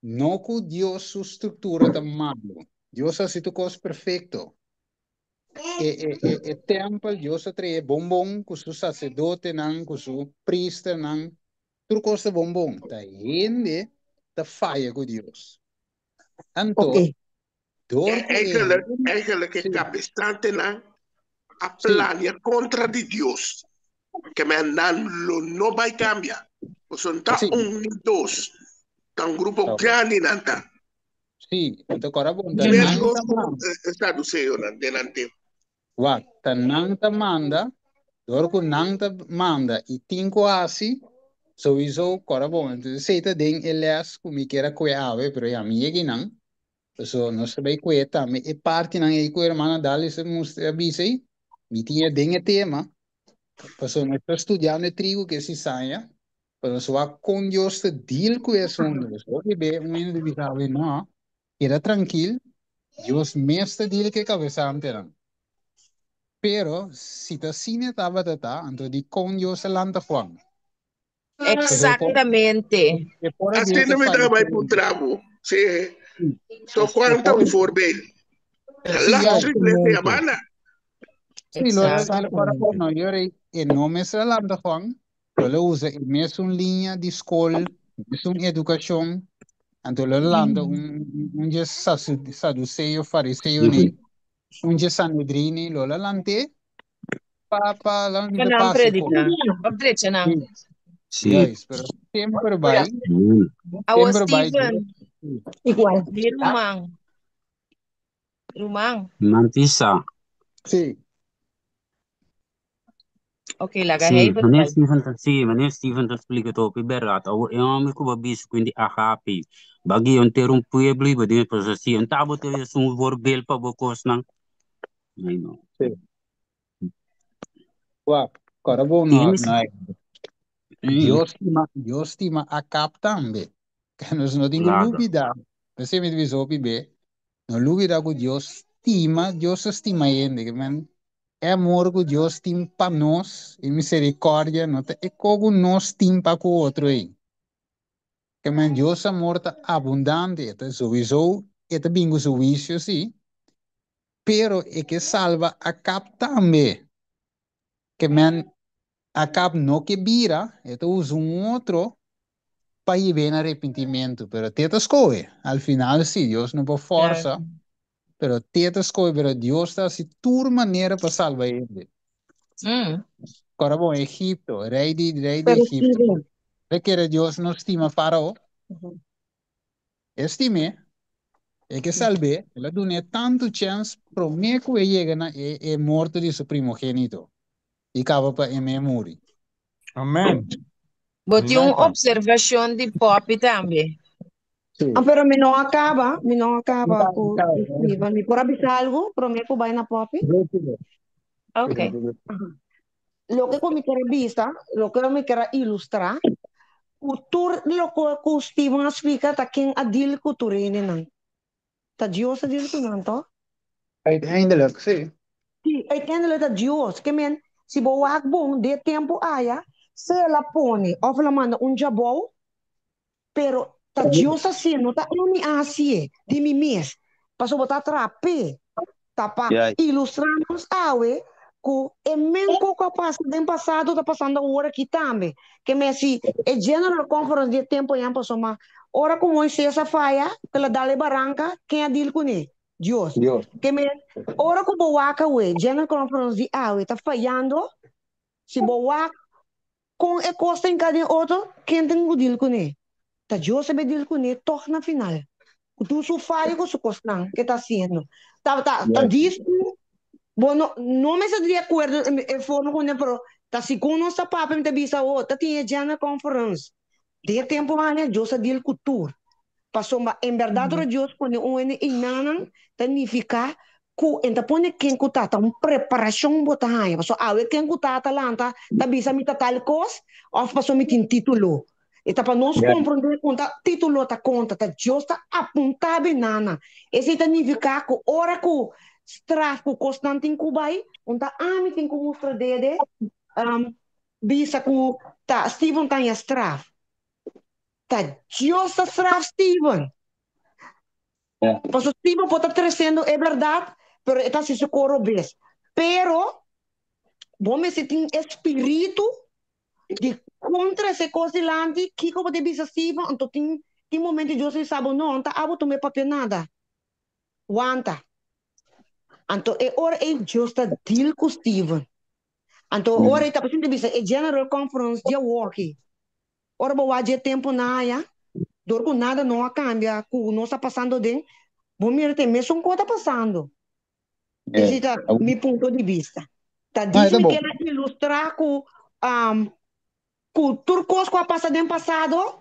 Speaker 2: No ku Dios su struktura ta malo. Dios a hasi tur kos perfekto. E, e, e, e tempel Dios a trae bon bon ku su saserdotenan, ku su priesternan, tur kos ta bon bon. Ta hende ta faya ku Dios. Anto,
Speaker 9: Ok.
Speaker 2: Door ku e
Speaker 11: Eigenlijk,
Speaker 2: hende
Speaker 11: eigenlijk e
Speaker 2: sí,
Speaker 11: kabesantenan a
Speaker 2: sí,
Speaker 11: plania kontra di Dios. Ke men nan lo no bai kambia. Pasobra no ta
Speaker 2: sí.
Speaker 11: un ni dos, ta un grupo
Speaker 2: Oh,
Speaker 11: grandi nan ta.
Speaker 2: sí, anto kora bon, ta nan
Speaker 11: Meskos
Speaker 2: ta
Speaker 11: ku
Speaker 2: manda.
Speaker 11: e saduseonan den nan tempu.
Speaker 2: Wak, ta nan ta manda, door ku nan ta manda i tin ku hasi, souiso kora bon. Entonces esei ta den e les ku mi kier a kue awe, pero ya mi yega einan. So nos ta bai kue tambe e partinan ei ku hermana Dalis a mustra a bisa ei, mi tin e den e tema, pasobra nos ta studiando e trigo ku e sisaña, pero nos wak kon Dios ta deal ku e asuntu. Pues hopi be un hende ta bisa awe no, keda trankil, Dios mes ta deal ku e kabesantenan. Pero si ta asina e tabata ta, anto dikon Dios a lanta Juan?
Speaker 6: Exactamente.
Speaker 11: Asina mi ta bai puntra bo. Sí. So Juan ta un voorbeeld. Laat su iglesia yamana.
Speaker 2: Sí, lo para no, yo rei, e no mester lanta Juan, lo lo usa e mesun liña di skol, mesun edukashon, anto lo lanta un un dje saduceo, fariseo nei, un dje sanedrini, lo lo lant'é Pa, pa, la
Speaker 6: Pa
Speaker 2: mi
Speaker 6: nan
Speaker 2: pase ko.
Speaker 6: prediká. Op drecha nan.
Speaker 2: Sí,
Speaker 10: Sí.
Speaker 2: juist, pero semper bai,
Speaker 6: Awo
Speaker 2: semper bai
Speaker 6: Steven,
Speaker 2: Dios.
Speaker 9: Igual.
Speaker 6: mi ruman. Ruman.
Speaker 10: Mantisa.
Speaker 2: Sí,
Speaker 6: Ok, laga
Speaker 10: Sí,
Speaker 6: Heibert
Speaker 10: meneer
Speaker 6: bai.
Speaker 10: Steven ta, sí, meneer Steven ta explica het op, berdad. Awo e homem que ba bis kuindi agape. Bagi un ter un pueblo i badin pues así. Un tabo te es un voorbeeld pa bo kosnan. Ay no.
Speaker 2: sí. Wak, kora bo no,
Speaker 10: Tienes.
Speaker 2: no. Dios stima, Dios stima Akab tambe. Que nos no tin ku
Speaker 10: Claro.
Speaker 2: lubida. P'esei mi ta bisa hopi be, no lubida ku Dios stima, Dios ta stima hende. Ke men, e amor ku Dios tin pa nos, e misericordia, no ta e ko ku nos tin pa ku otro ei. Ke men, Dios amor ta abundante, e ta souiso, e ta bin ku su huisio si, Pero e ke salba Akab tambe. Ke men Akab no ke bira, e ta usa un otro pa hib'é na arepentimentu. Pero te ta skohe. Al final sí, Dios no por forsa, pero te ta skohe. Pero Dios ta hasi tur manera pa salba hende. Kora bon, Egipto, rei di, rei di
Speaker 9: Pero
Speaker 2: Egipto.
Speaker 9: Steven,
Speaker 2: Bo kere Dios no stima Farao? E stim'é. E ke salb'é, el a dun'é tantu chèns promé ku e yega na e e morto di su primogénito. I kaba pa e me muri.
Speaker 8: Amen.
Speaker 6: Bo tin un
Speaker 8: Neta.
Speaker 6: observashon di Poppy tambe.
Speaker 2: Sí.
Speaker 9: Ah, pero mi no a kaba, mi no a kaba
Speaker 2: Kaba,
Speaker 9: ku
Speaker 2: kaba.
Speaker 9: Steven. Mi por a bisa algu promé ku bai na Poppy?
Speaker 6: Ok.
Speaker 9: Aha. Loke ku mi ker bisa, loke mi ker a ilustrá, ku tur loke ku Steven a splika ta ken a deal ku tur hendenan. Ta Dios a deal ku nan, tòg?
Speaker 2: Uiteindelijk, sí.
Speaker 9: Sí, uiteindelijk ta Dios. Ke men, si bo wak bon, den e tempu aya, sea el a pone òf el a manda un djabou, pero ta Dios a hasié, no ta ami a hasié di mi mes. Pasobra bo ta trap'é. Ta pa ilustrá nos awe ku e men koko a pasa den pasado ta pasando awor aki tambe. Ke men si e General Conference di e tempu ayan pasó, ma ora ku Moises a faya, ku el a dal e baranka, ken a deal kuné? Dios.
Speaker 2: Dios.
Speaker 9: Ke men ora ku bo wak awe, General Conference di awe ta fayando, si bo wak kon e kos ta hinká den otro, ken tin ku deal kuné? Ta Dios a be deal kuné tòg na final. Ku tur su fayo ku su kosnan ke ta hasiendo. Ta ta ta dis ku bo no no mester di akuerdo e forma kuné, pero ta segun nos ta papia mi ta bisa awor ta tin e General Conference. Den e tempu aña Dios a deal ku tur. Pasobra en bèrdat ora Dios pone un hende einanan ta nifiká ku e ta pone ken ku ta, ta un preparashon bo ta haña. Pasobra awe ken ku ta ta lanta ta bisa mi ta tal kos òf pasobra mi tin título. E ta pa nos komprondé kon ta título ta konta, ta Dios ta apuntá benana. Esei ta nifiká ku ora ku straf ku kosnan tin ku bai, un ta ami tin ku mustra dede, bisa ku ta Steven ta haña straf. Ta Dios ta straf Steven. Pasobra Steven por ta tresiendo e bèrdat, pero e ta hasi su kos robes. Pero bo mester tin e spiritu di kon trese kos dilanti, kiko bo ta bisa Steven, anto tin tin momento Dios a bisa bo, no, no ta abo tuma e papia nada. Wanta. Anto e ora ei Dios ta deal ku Steven. Anto ora ei ta pasinti bisa e General Conference di awoki. Ora bo wak dje tempu na aya, dor ku nada no a kambia ku nos ta pasando den, bo mira ta e mesun kos ta pasando. Esei ta mi punto di bista. Ta dis mi keda ilustrá ku ku tur kos ku a pasa den pasado,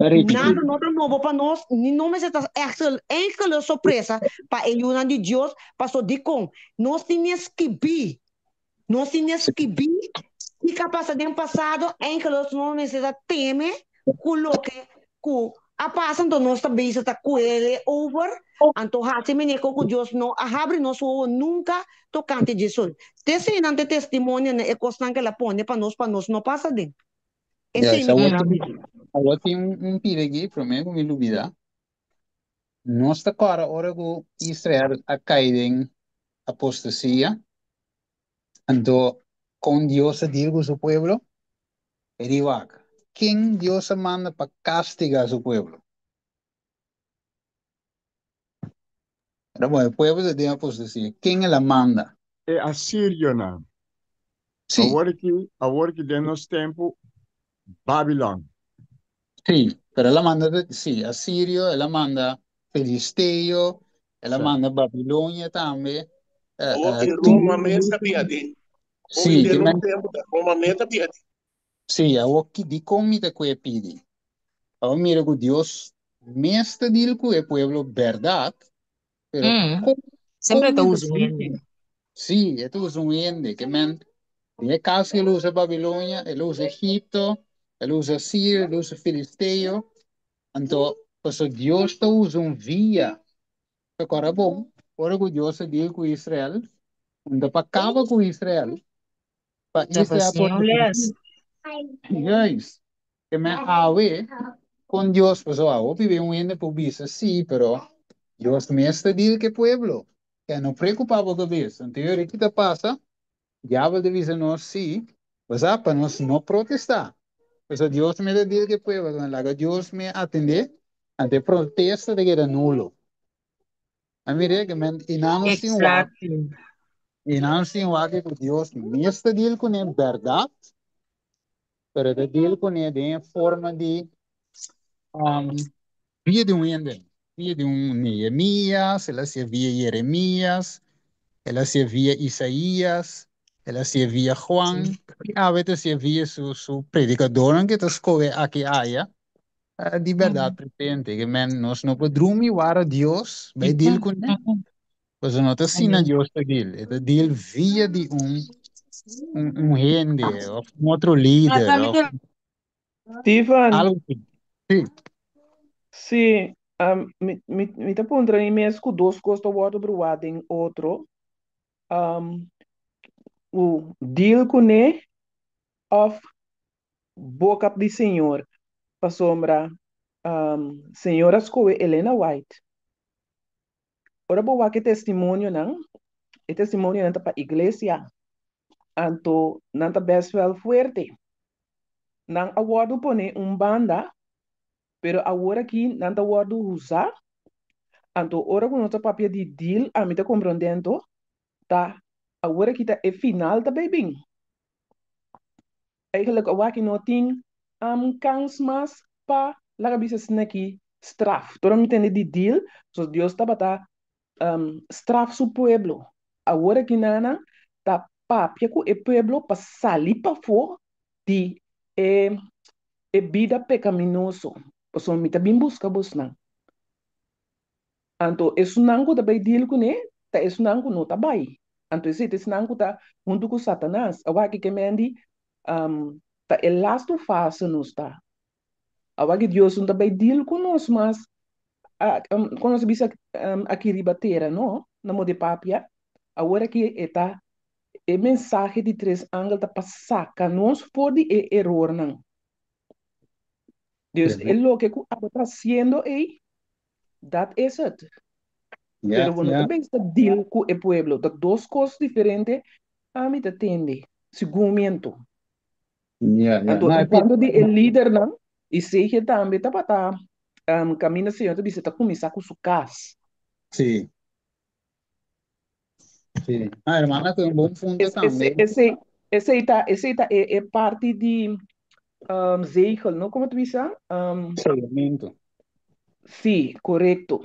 Speaker 9: nada no ta nobo pa nos, ni no mester ta enkele sorpresa pa e yunan di Dios, paso dikon? Nos tin e skibí, nos tin e skibí kiko a pasa den pasado, enkele nos no mester ta teme ku loke ku a pasa, anto nos ta bisa ta kuele over, anto hasi meneko ku Dios no a habri nos wowo nunka tokante djesun. Te eseinan ta e testimonionan, e kosnan ku el a pone pa nos, pa nos no pasa den. Esei
Speaker 2: Yes,
Speaker 9: mi
Speaker 2: awor
Speaker 9: kier a
Speaker 2: tin,
Speaker 9: bisa.
Speaker 2: awor tin un pida aki, promé ku mi lubidá. Nos ta kòrda ora ku Israel a kai den apostasia, anto kon Dios a deal ku su pueblo? E di wak, ken Dios a manda pa kastigá su pueblo? Era bon, e pueblo ta den apostasia. Ken el a manda?
Speaker 8: E asirionan.
Speaker 2: Sí.
Speaker 8: Awor ki, awor ki den nos tempu, Babilon.
Speaker 2: Sí, pero el a manda, sí, asirio, el a manda filisteo, el a
Speaker 8: Sí.
Speaker 2: manda Babilonia tambe. Eh,
Speaker 11: Awor
Speaker 2: eh,
Speaker 11: ki
Speaker 2: tur
Speaker 11: Roma mes ta bia den. Hoy
Speaker 2: Sí,
Speaker 11: den
Speaker 2: ki
Speaker 11: nos
Speaker 2: men,
Speaker 11: tempu ta Roma mes ta bia den.
Speaker 2: sí, awor ki, dikon mi ta ku e pidi? Awor mira ku Dios mes ta deal ku e pueblo bèrdat, pero kon,
Speaker 6: Semper
Speaker 2: kon
Speaker 6: ta
Speaker 2: e ta
Speaker 6: usa un
Speaker 2: deal
Speaker 6: hende.
Speaker 2: ku Sí, e ta usa un hende, ke men, den e kaso el usa Babilonia, el usa Egipto, el usa Siria, el usa Filisteo, anto pasobra Dios ta usa un via. Ta kòrda bon, ora ku Dios a deal ku Israel, un ta pa kaba ku Israel, pa
Speaker 6: Ta pa
Speaker 2: Israel por
Speaker 6: siña un les.
Speaker 2: Juist. Ke men awe kon Dios, pasobra hopi be un hende por bisa sí, pero Dios mes ta deal ku e pueblo. Ke no preokupá bo kabes. Anto e ora ki ta pasa, diabel ta bisa nos sí, bo sa, pa nos no protestá. Pasobra Dios mes ta deal ku e pueblo, laga Dios mes atendé, anto e protesta ta keda nulo. A mira ke men i nan nos tin wak,
Speaker 6: Exacto.
Speaker 2: i nan nos tin wak ku Dios mes ta deal kuné bèrdat, pero ta deal kuné den e forma di um, via di un hende, via di un Nehemías, el a hasié via Jeremías, el a hasié via Isaías. El a hasié via Juan i awe ta hasié via su su predikadornan ku ta skohe aki aya di bèrdat presente. Ke men nos no por drumi wara Dios bai deal kuné. Pasobra no ta asina Dios ta deal. E ta deal via di un un un hende òf un otro lider òf
Speaker 1: Steven.
Speaker 2: algu asina. Sí.
Speaker 1: Sí, mi mi mi ta puntra mi mes ku dos kos ta wòrdu bruá den otro. Um, ku deal kuné òf boka di Señor, pasobra um, Señor a skohe Elena White. Ora bo wak e testimonionan, e testimonionan ta pa iglesia, anto nan ta best wel fuerte. Nan a wòrdu pone un banda, pero awor aki nan ta wòrdu usa. Anto ora ku nos ta papia di deal, ami ta komprondé anto, ta awor aki ta e final ta bay bin. Eigenlijk awor aki no tin kans mas pa laga bisa asina aki straf. Tur mi tende di deal, so Dios tabata straf su pueblo. Awor aki nana ta papia ku e pueblo pa sali pafó di e e bida pekaminoso. Pasobra mi ta bin buska bosnan. Anto esunnan ku ta bai deal kuné ta esunnan ku no ta bai. Anto esei ta esunnan ku ta huntu ku Satanas. Awor aki ke men di ta e lastu fase nos ta. Awor aki Dios no ta bai deal ku nos mas, kon nos ta bisa aki riba tera no, na modo di papia. Awor aki e ta e mensahe di tres angel ta pa saka nos for di e erornan. Dus e loke ku abo ta hasiendo ei, dat is het. Pero bo no ta bisa deal ku e pueblo. Ta dos kos diferente ami ta tende, segun mi anto. Anto en cuanto di e lidernan, i Sergio tambe tabata kaminda Señor ta bisa ta kuminsá ku su kas.
Speaker 2: Sí. Sí. Ah, hermana, ku un bon punto tambe.
Speaker 1: Esei, esei ta, esei ta e, e parti di zegel, no? Komo ta bisa?
Speaker 2: Sellamento.
Speaker 1: Sí, korekto.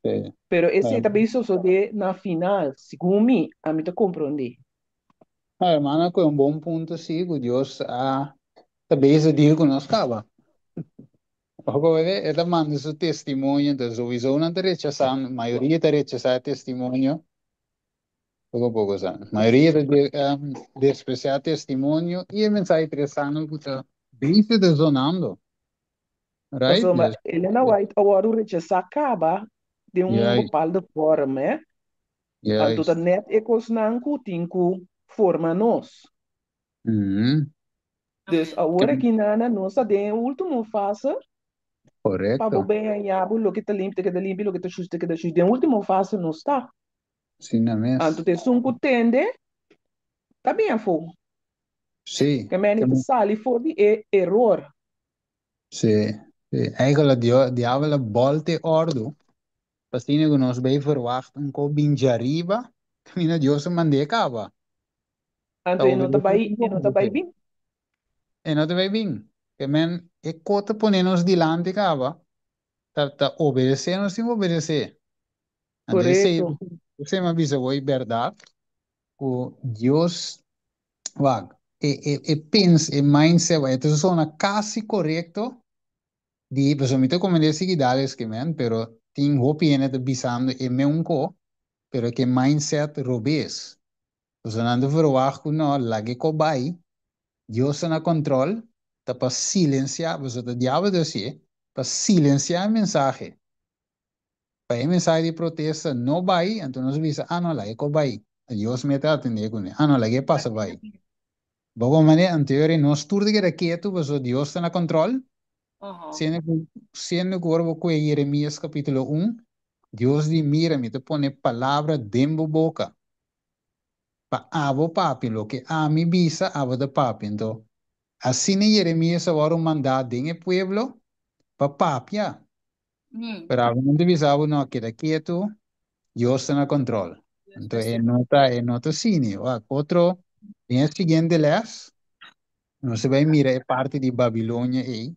Speaker 2: Sí.
Speaker 1: Pero esei ta bin sosodé na final, segun mi, ami ta komprondé.
Speaker 2: Ah, hermana, ku un bon punto, sí, ku Dios a ta bezig deal ku nos kaba. Ojo bebé, e ta manda su testimonio, entonces sowieso nan ta rechasá, mayoria ta rechasá e testimonio, poko poko sa. Mayoria ta de, um, despreciá testimonio i e mensahe interesante ku ta bezig ta zonando. Right?
Speaker 1: Pasobra
Speaker 2: Dus,
Speaker 1: Elena White a wòrdu rechasá kaba den un
Speaker 2: juist,
Speaker 1: bepaalde vorm, hè. Anto ta
Speaker 2: juist.
Speaker 1: net e kosnan ku tin ku forma nos. Dus awor aki nana nos ta den e ultimo fase pa bo
Speaker 2: Correcto.
Speaker 1: ben haña bo loke ta limpi ta keda limpi, loke ta shushi ta keda shushi. Den ultimo fase nos ta.
Speaker 2: Asina mes.
Speaker 1: Anto ta esun ku tende ta bin afó.
Speaker 2: Sí.
Speaker 1: Ke meni ta sali for di e eror.
Speaker 2: Sí, sí. Eigenlijk diabel a bòlta e òrdu pa asina ku nos bai verwagt un kos bin djariba kaminda Dios a mand'é kaba.
Speaker 1: Anto e no ta bai, e no ta bai bin.
Speaker 2: E no ta bai bin. Ke men e ko ta pone nos dilanti kaba, ta ta obedesé nos tin ku obedesé. Anto esei,
Speaker 1: Korekto.
Speaker 2: esei mi a bisa bo e bèrdat ku Dios, wak, e e e pens, e mindset, wak, e ta sona kasi korekto di, pasobra mi ta komprendé si Gidales ke men, pero tin hopi hende ta bisando e meun ko, pero ke mindset robes. Pasobra nan ta verwagt ku no, laga e ko bai, Dios ta na kòntròl, ta pa silensiá, pasobra ta diabel ta hasié, pa silensiá e mensahe. Pa e mensahe di protesta no bai, anto nos bisa, ah no, laga e ko bai, Dios mester atendé kuné, ah no, laga e pasa bai. Bo komprendé? Anto yori nos tur ta keda ketu pasobra Dios ta na kòntròl, siendo ku siendo ku ora bo kohe Jeremias kapítulo un, Dios di, mira, mi ta pone palabra den bo boka. Pa abo papia loke ami bisa, abo ta papia. Anto, asina Jeremias a wòrdu mandá den e pueblo pa papia. Pero abo no ta bisa abo, no, keda ketu, Dios ta na kòntròl. Anto e no ta, e no ta asina. Wak, otro, den e siguiente lès, nos ta bai mira e parti di Babilonia ei,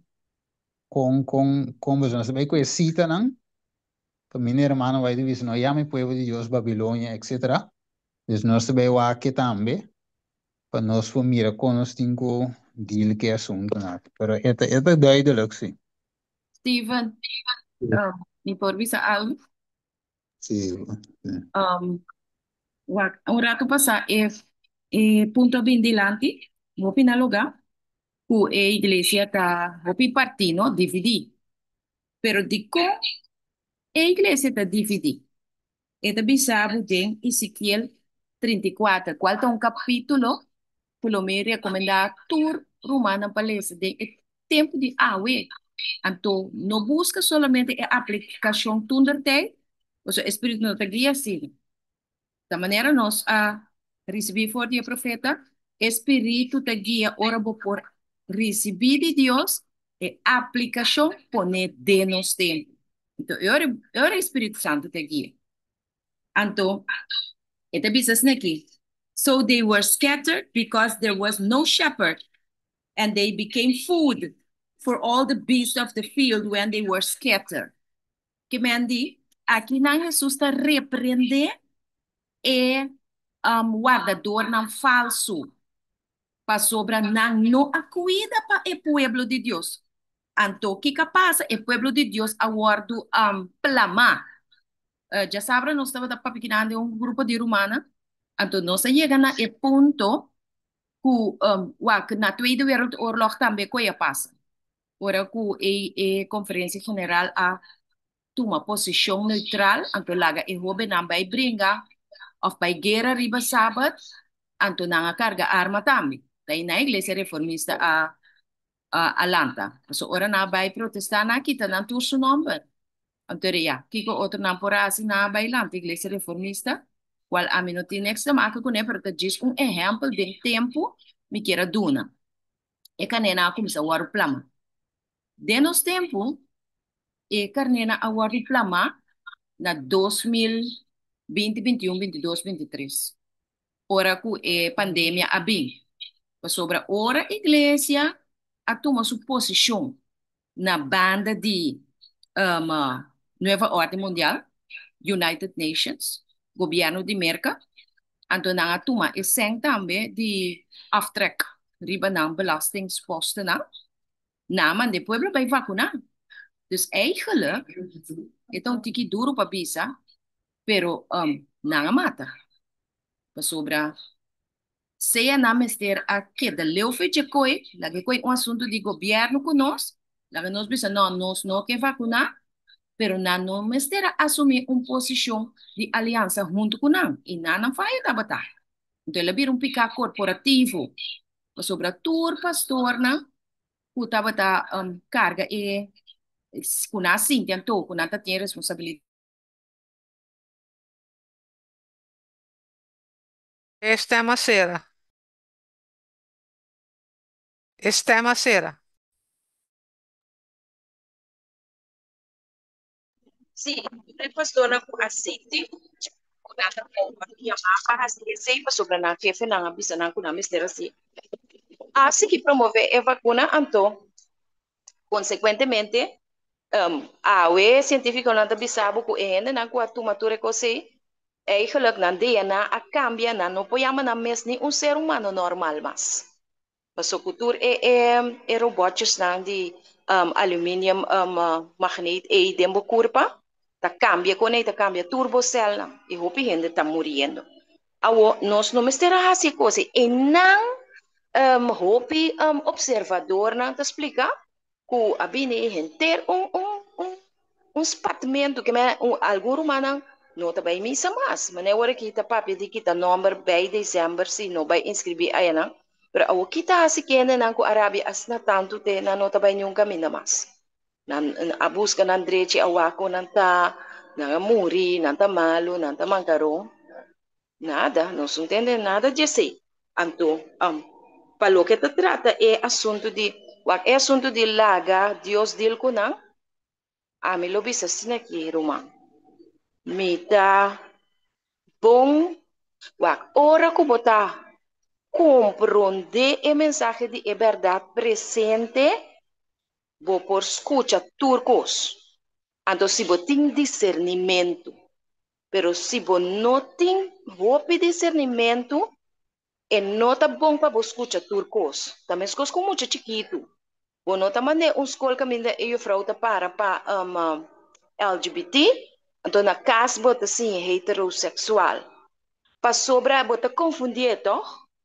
Speaker 2: kon, kon, kon, pasobra nos ta bai ku e sitanan, Kaminda e hermano bai ta bisa no yama e pueblo di Dios Babilonia etcetera. Dus nos ta bai wak tambe. Pa nos por mira kon nos tin ku deal ku e asuntunan aki. Pero e ta e ta duidelijk si.
Speaker 13: Steven, mi por bisa algu?
Speaker 2: Si.
Speaker 13: Wak, un ratu pasá e e punto a bin dilanti, hopi na lugá ku e iglesia ta hopi partí, no, dividí. Pero dikon e iglesia ta dividí? E ta bisa bo den Ezekiel 34, kual ta un kapítulo ku lo mi rekomendá tur rumannan pa lesa den e tempu di awe. Anto, no buska solamente e aplikashon tundertij, pasobra e spiritu no ta guia asina. Ta manera nos a risibí for di e profeta, e spiritu ta guia ora bo por risibí di Dios e aplikashon pone den nos tempu. Anto e ora e ora e spiritu santu ta guia. Anto e ta bisa asina aki, So they were scattered because there was no shepherd, and they became food for all the beasts of the field when they were scattered. Ke men di, Akinan Hesus ta reprendé e wardadornan falsu, pasobra nan no a kuida pa e pueblo di Dios. Anto, kiko a pasa? E pueblo di Dios a wòrdu plamá. Djasabra nos tabata papia kinan den un grupo di rumannan, anto nos a yega na e punto ku wak na Tweede Wereldoorlog tambe koe a pasa. Ora ku e e Konferensia General a tuma posishon neutral, anto laga e hóbennan bai bringa òf bai guera riba Sabat, anto nan a karga arma tambe. Ta einan Iglesia Reformista a a lanta. Pasobra ora nan a bai protestá nan a kita nan tur su nòmber. Anto era ya, kiko otronan por a hasi? Nan a bai lanta Iglesia Reformista, kual ami no tin niks te maka kuné, pero ta djis un ehèmpel den tempu mi kier a duna. E karnénan a kuminsá wòrdu plamá. Den nos tempu, e karnénan a wòrdu plamá na 2020, 21, 22, 23, ora ku e pandemia a bin. Pasobra ora iglesia a tuma su posishon na banda di Nueva Orden Mundial, United Nations, gobièrnu di Merka, anto nan a tuma e sèn tambe di aftrek riba nan belastingspostennan, nan a manda e pueblo bai vakuná. Dus eigenlijk, e ta un tiki duru pa bisa, pero nan a mata. Pasobra Sea nan mester a keda leu fe dje koe, laga e koe un asuntu di gobièrnu ku nos, laga nos bisa no, nos no ke vakuná, pero nan no mester a asumí un posishon di aliansa huntu ku nan, i nan nan faya tabata. Anto el a bira un piká korporativo, pasobra tur pastornan ku tabata karga e, ku nan a sinti anto ku nan ta tin e responsabilidat.
Speaker 14: E stem a sera. E stem a sera.
Speaker 6: Sí, e pastornan ku a sinti ku nan ta yamá pa hasi esei pasobra nan hefenan a bisa nan ku nan mester hasi, a sigui promové e vakuna. Anto, konsekuentemente, awe sientífikonan ta bisa bo ku e hendenan ku a tuma tur e kos ei, Eigenlijk nan DNA a cambia, nan no por yama nan mes ni un ser humano normal mas. Paso cu tur e e e robotjesnan di aluminium magneet ey den bo curpa ta cambia con ey ta cambia tur bo celnan y hopi hende ta muriendo. Awo nos no mester a haci e cos ey. Eynan hopi observadornan ta splica cu a bini henter un un un un spatmentu ke men un algun rumannan no ta bai misa mas. Manera awor aki ta papia di kita nomber bij december si no bai inscribi ayanan, pero awor kita hasi kendenan cu a rabia asina tantu te nan no ta bai niun caminda mas. Nan a busca nan drechi a wak con nan ta, nan a muri, nan ta malu, nan ta mancaron. Nada, nos no tende nada di esei. Anto, pa loke ta trata e asuntu di, wak, e asuntu di laga Dios deal ku nan, ami lo bisa asina aki, ruman, mi ta bon, wak, ora ku bo ta komprondé e mensahe di e bèrdat presente, bo por skucha tur kos. Anto si bo tin disernimentu, Pero si bo no tin hopi disernimentu, E no ta bon pa bo skucha tur kos. Ta meskos ku mucha chikitu. Bo no ta mand'é un skol kaminda e jufrou ta para pa LGBT, anto na kas bo ta siña heteroseksual. Pasobra bo ta konfundié, tòg?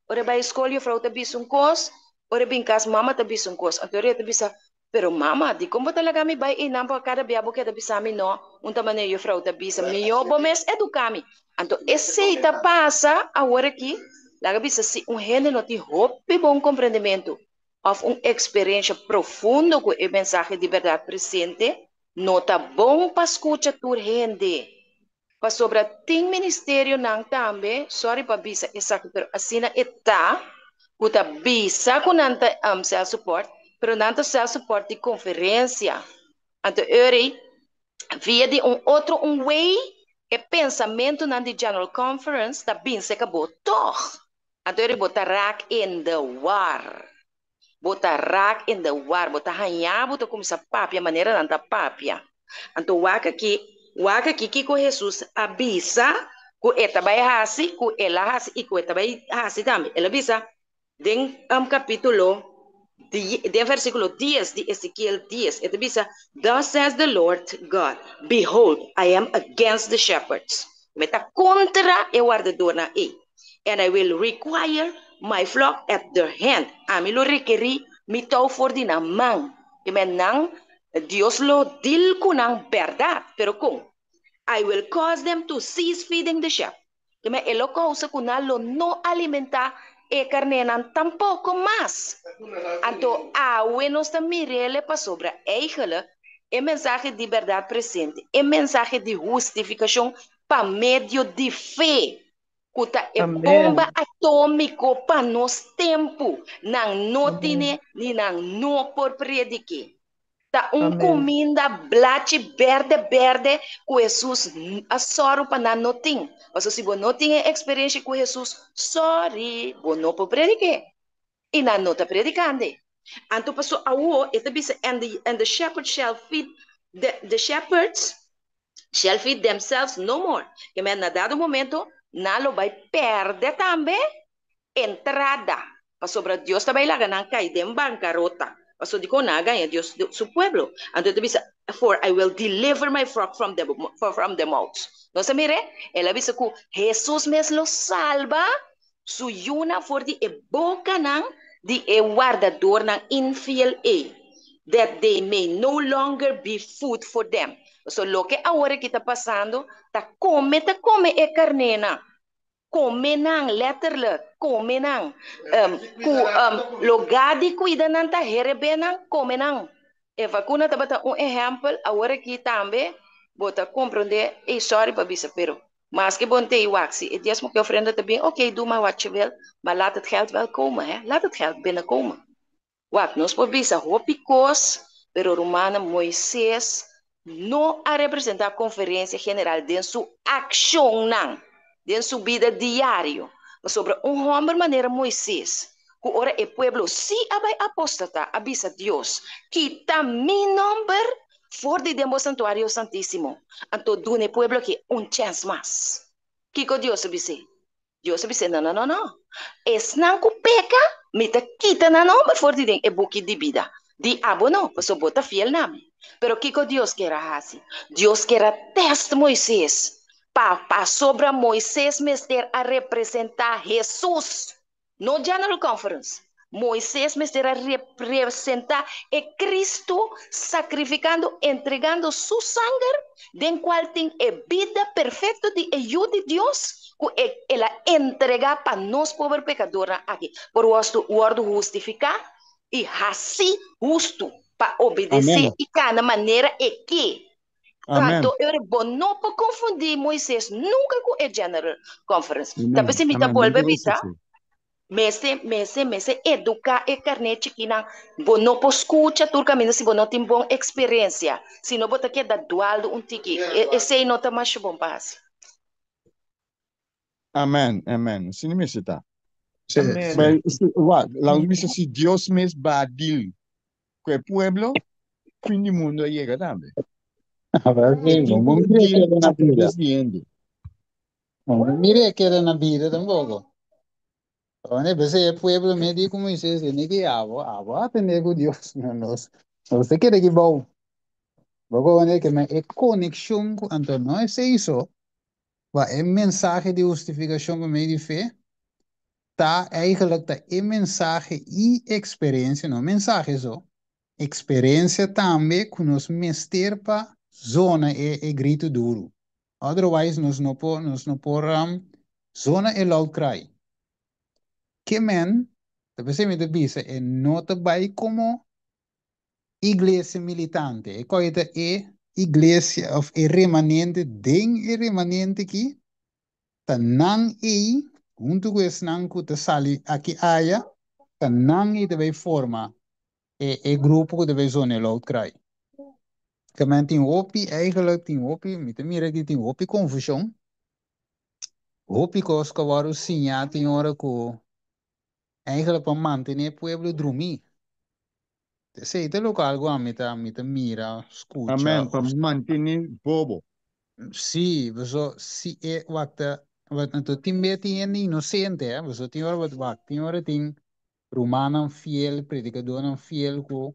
Speaker 6: Ora e bai skol jufrou ta bisa un kos, ora e bin kas mama ta bisa un kos. Anto ora e ta bisa, Pero mama, dikon bo ta laga mi bai einan pa kada bia bo keda bisa mi no? Un ta manera jufrou ta bisa, Mihó bo mes eduká mi. Anto esei ta pasa awor aki, laga bisa si un hende no tin hopi bon komprendementu òf un eksperensha profundo ku e mensahe di bèrdat presente, no ta bon pa skucha tur hende. Pasobra tin ministerionan tambe, sorry pa bisa esaki pero asina e ta, ku ta bisa ku nan ta self support, pero nan ta self support di konferensia. Anto eri via di un otro un way e pensamentunan di General Conference ta bin seka bo tog. Anto eri bo ta raak in de war. Bo ta raak in de war, bo ta haña bo ta kuminsá papia manera nan ta papia. Anto wak aki, wak aki kiko Hesus a bisa ku e ta bai hasi, ku el a hasi i ku e ta bai hasi tambe. El a bisa den kapítulo die, den versíkulo dies di Ezekiel dies, e ta bisa, Thus says the Lord God, Behold, I am against the shepherds. Mi ta kontra e wardadornan ei. And I will require my flock at their hand. Ami lo rekerí mi tou for di nan man. I men nan, Dios lo deal ku nan bèrdat, pero kon? I will cause them to cease feeding the sheep. I men e lo kousa ku nan lo no alimentá e karnénan tampoko mas. Anto awe nos ta mir'é pasobra eigelijk e mensahe di bèrdat presente, e mensahe di hustifikashon pa medio di fe, ku ta e bomba atómiko pa nos tempu, nan no tine ni nan no por predik'é. Ta un kuminda blachi bèrdè bèrdè ku Hesus a sòru pa nan no tin. Pasobra si bo no tin e eksperensia ku Hesus, sòri, bo no por predik'é. I nan no ta predikand'é. Anto pasobra awor e ta bisa, and the, and the shepherd shall feed the, the shepherds shall feed themselves no more. Ke men na dado momento nan lo bai pèrdè tambe entrada, pasobra Dios ta bai laga nan kai den bankarota, pasobra dikon nan a gaña Dios su pueblo. Anto e ta bisa, For I will deliver my flock from the, from the mouths. Nos a mir'é? El a bisa ku Hesus mes lo salba su yunan for di e bokanan di e wardadornan infiel ei, that they may no longer be food for them. Pasobra loke awor aki ta pasando, ta kome ta kome e karnénan, kome nan, letterlijk, kome nan, ku lugá di kuida nan ta herebé nan, kome nan. E vakuna tabata un ehèmpel, awor aki tambe bo ta komprondé, ey sorry pa bisa, pero Maske bon te i wak si e diesmo ku e ofrenda ta bin, oké, doe maar wat je wil, maar laat het geld wel komen, hè. Laat het geld binnenkomen. Wak, nos por bisa hopi kos, pero rumannan, Moises no a representá Konferensia General den su akshonnan, den su bida diario. Pasobra un hòmber manera Moises, ku ora e pueblo sí a bai apostatá, a bisa Dios, Kita mi nòmber For di den bo santuario santísimo, anto duna e pueblo aki un chèns mas. Kiko Dios a bis'é? Dios a bis'é, No, no, no, no. Esnan ku peka, mi ta kita nan nòmber for di den e buki di bida. Di abo no, pasobra bo ta fiel na mi. Pero kiko Dios kier a hasi? Dios kier a tèst Moises, pa pasobra Moises mester a representá Hesus. No General Conference. Moises mester a representa e Cristo sacrificando, entregando su sanger, den cual tin e bida perfecto di e Yu di Dios, cu e el a entrega pa nos pober pecadornan aki por wordo hustifica y haci hustu pa obedece y cana manera e ke.
Speaker 8: Amen.
Speaker 6: Tanto eur bo no por confundí Moisés nunca cu e General Conference. Ta
Speaker 8: Amen.
Speaker 6: p'esei mi ta
Speaker 8: Amen.
Speaker 6: bolbe
Speaker 8: Danki
Speaker 6: bisa,
Speaker 8: José.
Speaker 6: mester, mester, mester educa e carné chikinan. Bo no por scucha tur caminda si bo no tin bon experiencia. Si no bo ta keda dualdo un tiki. E, esei no ta masha bon pa haci.
Speaker 8: Amen. Amen. Asina mester ta.
Speaker 5: Sí,
Speaker 1: Amen.
Speaker 5: sí.
Speaker 8: Pero, si, wak, laat bisa si Dios mes ba deal ku e pueblo, fin di mundo a yega tambe.
Speaker 2: A ver,
Speaker 8: E
Speaker 2: sí,
Speaker 8: tin
Speaker 2: no
Speaker 8: ku
Speaker 2: mire
Speaker 8: deal
Speaker 2: keda na
Speaker 8: a
Speaker 2: bida.
Speaker 8: través di hende.
Speaker 2: No mire keda na bida tampoco. Wane, p'esei e pueblo me di ku Moisés, e ni ki abo, abo a atendé ku Dios, no nos. Nos ta keda aki bou. Bo kono ke men e konekshon ku anto no esei so, pa e mensahe di hustifikashon pa medio di fe ta eigenlijk ta e mensahe i eksperensia, no mensahe so, eksperensia tambe ku nos mester pa zona e e gritu duru. Otherwise nos no por nos no por zona e loud cry. Ke men, ta p'esei mi ta bisa e no ta bai komo iglesia militante, e koi ta e iglesia of e remanente den e remanente ki ta nan ei huntu ku esnan ku ta sali aki aya, ta nan ei ta bai forma e e grupo ku ta bai zona e loud cry. Ke men tin hopi eigenlijk tin hopi mi ta mira ki tin hopi konfushon, hopi kos ku a wòrdu siña tin ora ku Eigenlijk pa mantené e pueblo drumí. Esei ta loke algu ami ta mi ta mira, skucha
Speaker 8: Amen, pa
Speaker 2: of
Speaker 8: mantené bobo.
Speaker 2: Sí, paso si e wak ta wak anto tin be tin hende inosente eh, paso tin ora bo wak tin ora tin rumannan fiel, predikadornan fiel ku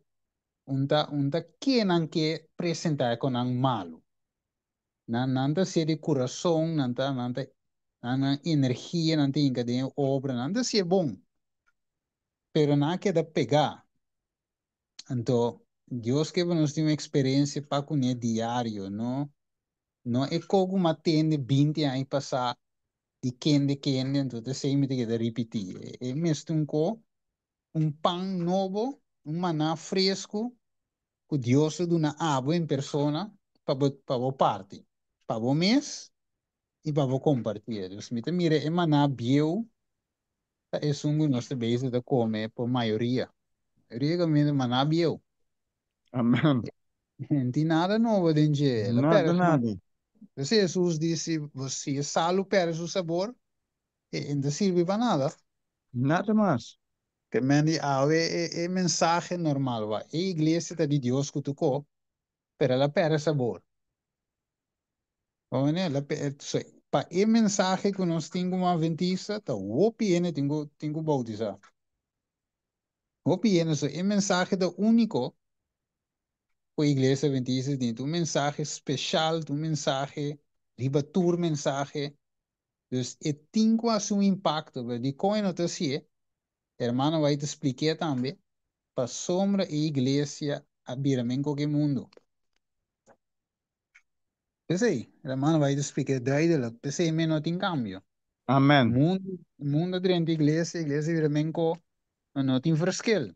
Speaker 2: un ta un ta ke nan ke presentá e konan malu. Nan nan ta hasié di kurason, nan ta nan ta nan nan energia nan ta hinka den e obra, nan ta hasié bon, pero nan a keda pegá. Anto Dios ke pa nos tin un eksperensia pa kuné diario, no no e ko ku mi a tende binti aña pasá di kende kende, anto ta esei mi ta keda ripití. E mester un ko un pan nobo, un maná fresku ku Dios a duna abo en persona pa bo pa bo parti, pa bo mes i pa bo kompartí. Dus mi ta mira e maná bieu ta esun ku nos ta bezig ta kome por mayoria. Mayoria kaminda maná bieu.
Speaker 8: Amen.
Speaker 2: No tin nada nobo den dje. El a
Speaker 8: Nada,
Speaker 2: pèrdè su
Speaker 8: nada.
Speaker 2: Entonces Hesus di si bo si e salu pèrdè su sabor, e no ta sirbi pa nada.
Speaker 8: Nada mas.
Speaker 2: Ke men di awe e e mensahe normal wa e iglesia ta di Dios ku tuko, pero el a perde sabor. Bo mene? El a pe- so, pa e mensahe ku nos tin komo adventista ta hopi hende tin ku tin ku bautisa. Hopi hende, so e mensahe ta uniko ku e iglesia adventista tin. Ta un mensahe speshal, ta un mensahe riba tur mensahe. Dus e tin ku hasi un impakto, pero dikon e no ta hasié? Hermano White ta splik'é tambe, pasobra e iglesia a bira men koke mundu. P'esei, hermano White ta splik'é duidelik, p'esei men no tin kambio.
Speaker 8: Amen.
Speaker 2: Mundu, mundu a drenta iglesia, iglesia a bira men ko, no no tin verschil.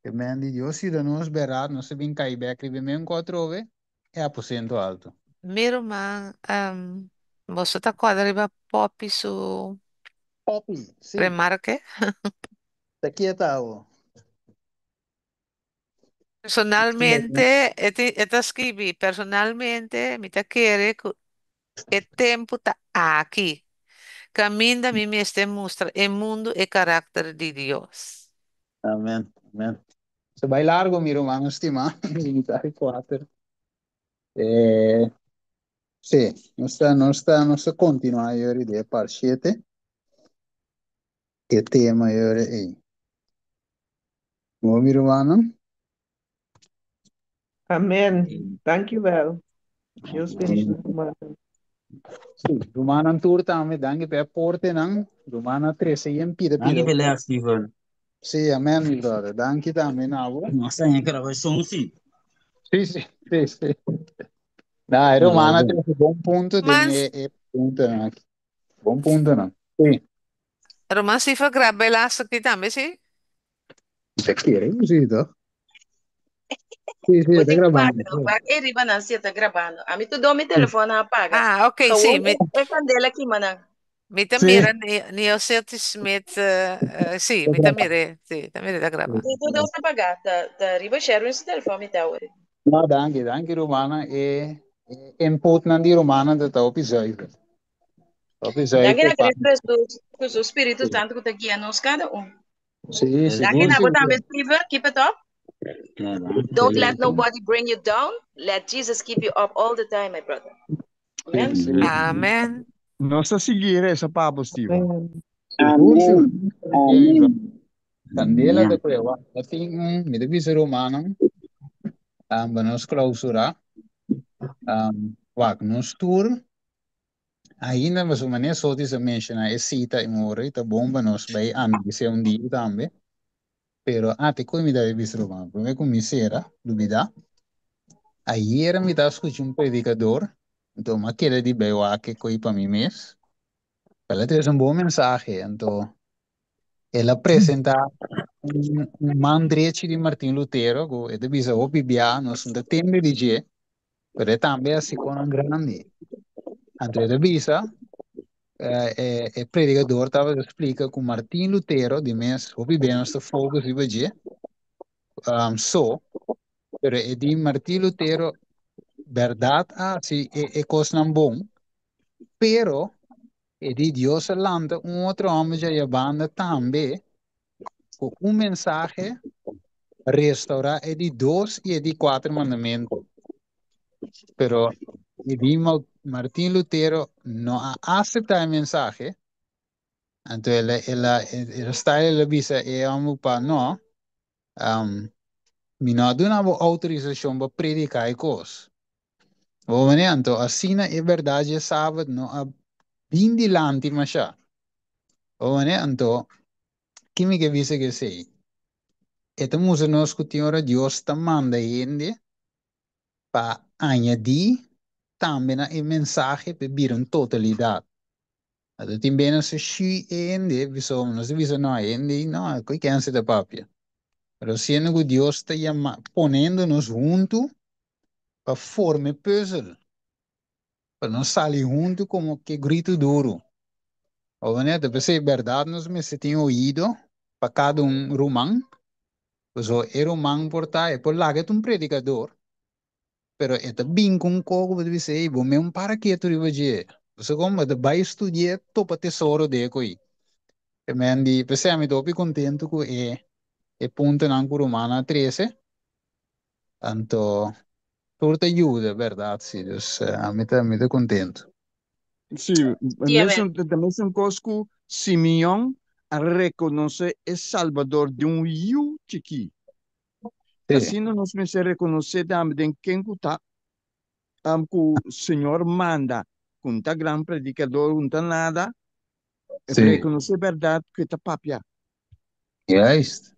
Speaker 2: Ke men di Dios yuda nos bèrdat, nos ta bin kai bèk riba e men ku atrobe e aposento alto.
Speaker 14: Mi ruman, um, boso ta kòrda riba Poppy su
Speaker 2: Poppy, sí.
Speaker 14: remarke?
Speaker 2: Ta kiet awo.
Speaker 14: Personalmente, e tin, e ta skibi, personalmente mi ta kere ku e tempu ta aki. Kaminda mi mester mustra e mundu e karakter di Dios.
Speaker 2: Amen, amen. Se bai largo mi ruman stima, mitad di kuater. Eh, sí, nos ta, nos ta, nos ta continua yori de par siete. E tema yori ei. Bo mi rumannan?
Speaker 1: Amen. Dankjewel. Dios bendiciona rumannan.
Speaker 2: Sí, rumannan tur tambe, danki pa e aportenan. Rumannan a trese yen pida
Speaker 10: Danki
Speaker 2: pida.
Speaker 10: pa les, Steven.
Speaker 2: Sí, amen, mi brother. Danki tambe na bo.
Speaker 10: Nos ta en grabacion, sí.
Speaker 2: Sí, sí, sí, sí. Na, e rumannan a trese bon punto den
Speaker 14: Mans,
Speaker 2: e, e puntonan aki. Bon puntonan. Sí.
Speaker 14: Ruman Steven graba e laatste aki tambe, sí?
Speaker 2: Te quiere, sí, toch? Sí, sí,
Speaker 6: Bo
Speaker 2: está
Speaker 6: tin
Speaker 2: grabando.
Speaker 6: cuatro, wak e riba nan si e ta grabando. Ami tur do mi telefon a apaga.
Speaker 14: Ah, ok, sí.
Speaker 6: Gewoon
Speaker 14: Mi,
Speaker 6: e candela kima nan.
Speaker 14: mi ta
Speaker 2: Sí,
Speaker 14: mira ni, ni Osetti Smith, eh, eh, sí,
Speaker 2: está
Speaker 14: mi ta
Speaker 2: grabando.
Speaker 14: mire, sí, ta mire ta grabando.
Speaker 6: Tur tur dos apaga. Ta, ta riba Sherwin su telefon mi ta awor.
Speaker 2: No, danki, danki Romana. E, e inputnan di Romana ta ta hopi zuiver. Hopi
Speaker 6: Danki
Speaker 2: zuiver
Speaker 6: na
Speaker 2: pa.
Speaker 6: Cristo Jesus cu su Spiritu Santo cu ta guia nos cada un.
Speaker 2: Sí,
Speaker 6: Danki
Speaker 2: sigur,
Speaker 6: na bo
Speaker 2: sigur.
Speaker 6: tambe Steven, keep it up. Don't let nobody bring you down, let Jesus keep you up all the time my brother. Amen.
Speaker 2: Sí, sí.
Speaker 14: Amen.
Speaker 8: Nos ta sigui resa pa bo, Steven.
Speaker 1: Amen.
Speaker 2: Sigur, sigur.
Speaker 7: Amén.
Speaker 2: Bien, bro.
Speaker 7: Amén.
Speaker 2: Candela
Speaker 10: Amén.
Speaker 2: te prueba. La fin, mi te bisa romano, nos clausura. Wak, nos tour, ainda mas uma ne só diz menciona e cita e more, ta bomba nos bay analice un dia tambe. Pero ate coi mi debe bisa romano. Prome con mi sera, lubida. Ayer mi ta escucha un predicador, então ma queda di bay wak coi pa mi mes. Pero es un buen mensaje, então el a presenta un man drechi di Martin Lutero, ku e ta bisa hopi bia, nos no ta tende di dje, pero e tambe a hasi konan grandi. Anto e ta bisa, e, e predicador tabata splika ku Martin Lutero di mes hopi bia nos ta focus riba dje, so, pero e di Martin Lutero bèrdat a hasi e kosnan bon, pero E di Dios a lanta un otro homber djaya banda tambe ku un mensahe restaurá e di dos i e di kuater mandamentu. Pero e di Martin Lutero no a aseptá e mensahe, anto el a el a el a sta el a bisa e homber pa no, mi no a duna bo outorisashon pa prediká e kos. Bo mane anto asina e berdad dje Sabat no a bin dilanti masha. Bo mane anto ki mi ke bisa ku esei? E ta mustra nos ku tin ora Dios ta manda hende pa añadí tambe na e mensahe pa e bira un totalidat. Anto tin bes nos ta shui e hende pasobra nos ta bisa no e hende ei no koe kense ta papia. Pero siendo ku Dios ta yama poniendo nos huntu pa forma e puzzel, pa nos sali huntu como ke gritu duru. Oveneta, p'esei berdad nos mester tin oido pa kada un ruman, pasobra e ruman por ta, e por laga ta un predicador, pero e ta bin ku un koko bo ta bisa, ey, bo men un para ketu riba dje. Bo sa kon? Bo ta bai studi'é topa tesoro de e ko'i. E men di, p'esei ami ta hopi kontentu ku e e puntonan ku rumannan a trese. Anto tur ta yuda, berdad? Si, dus ami ta mi ta kontentu.
Speaker 8: Sí, mesun, ta mesun kos ku Simeon a rekonosé e Salbador den un yu chikí.
Speaker 2: Sí.
Speaker 8: Asina nos mester rekonosé tambe den ken ku ta ku Señor manda, ku no ta gran predikador, ku no ta nada,
Speaker 2: Sí.
Speaker 8: rekonosé bèrdat ku e ta papia.
Speaker 2: Juist.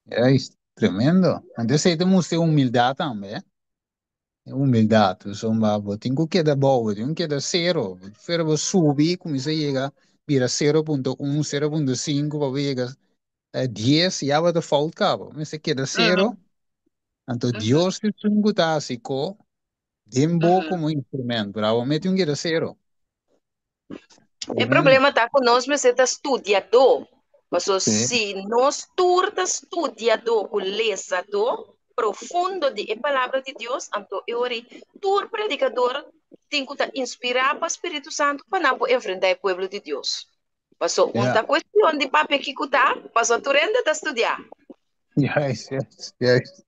Speaker 2: Juist. Tremendo. Anto esei ta mustra e humildad tambe, eh. E humildad. Pasobra bo tin ku keda abou, bo tin ku keda sero. Pero bo subi, kuminsá yega bira 0.1, 0.5 pa bo yega 10, ya bo ta fout kaba. Bo mester keda sero. Anto Dios ta esun ku ta hasi ko den bo komo instrumento. Pero abo mete un keda sero.
Speaker 6: E problema ta ku nos mester ta studiadó. Paso si nos tur ta studiadó ku lesadó profundo di e Palabra di Dios, anto e ora ei tur predikador tin ku ta inspirá pa Spiritu Santu pa nan por enfrentá e pueblo di Dios. Paso un ta kuestion di papia kiko ta, paso tur hende ta studiá.
Speaker 2: Juist, juist, juist.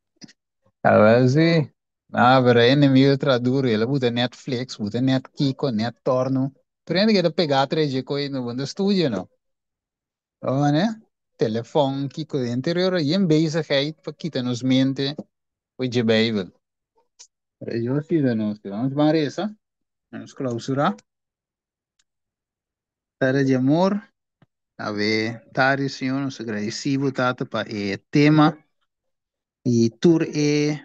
Speaker 2: Awel si. Ah, pero e enemigo tra duro. El a buta Netflix, buta net kiko, net torno. Tur hende keda pegá atrás dje koi no bunda studio no. Oh, ne? Telefon, kiko, interior, yen bezigheid pa kita nos mente for dje Bijbel. Pero Dios yuda nos. Vamos ban reza. Vamos clausura. Tata di amor, awe tardi, Señor, nos agradeci bo, Tata, pa e tema y tur e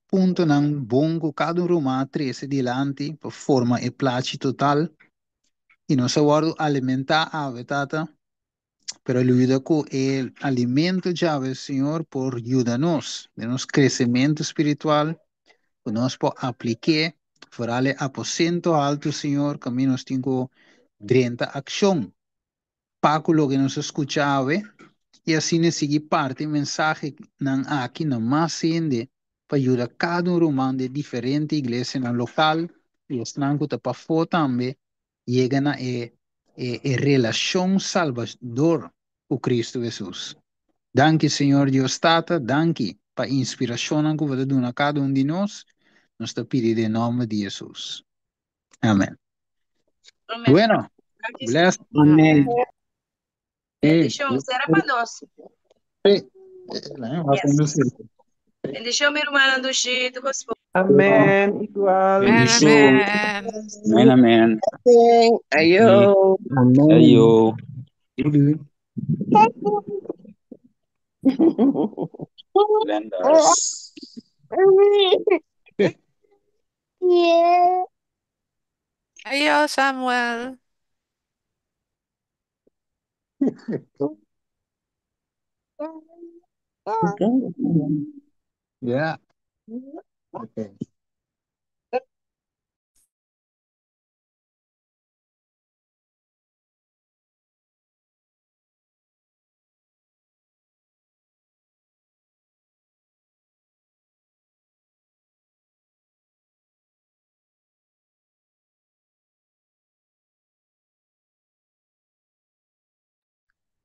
Speaker 2: puntonan bon cu cada un ruman a trece dilanti pa forma e plachi total. Y nos a wordo alimenta awe, Tata, pero lo yuda cu e alimento djawe, Señor, por yuda nos den nos crecemento spiritual, cu nos por aplique foral e aposento alto, Señor, caminda nos tin cu drenta accion pa cu loke nos a scucha awe, y asina sigui parti mensahenan aki na mas hende pa yuda cada un ruman den diferente iglesianan local y esnan cu ta pafó tambe yega na e e relashon salbador ku Kristu Hesus. Danki Señor Dios Tata, danki pa inspirashonnan ku bo ta duna kada un di nos, nos ta pidi den nòmber di Hesus. Amen.
Speaker 3: Amen.
Speaker 2: Bueno,
Speaker 3: Danki,
Speaker 2: bless.
Speaker 3: Señor.
Speaker 7: Amén.
Speaker 6: Bendishon, sera pa nos.
Speaker 2: Sí.
Speaker 6: Yes. Bendishon, mi rumannan dushi, tur kos bon.
Speaker 1: Amen, igual.
Speaker 14: Amen,
Speaker 10: Bendishon.
Speaker 14: amen.
Speaker 10: Amen, amen.
Speaker 1: Ayo.
Speaker 7: Amen.
Speaker 10: Ayo.
Speaker 2: Doei.
Speaker 10: Blendas.
Speaker 14: Ayo, Samuel.
Speaker 2: Ja. Oké.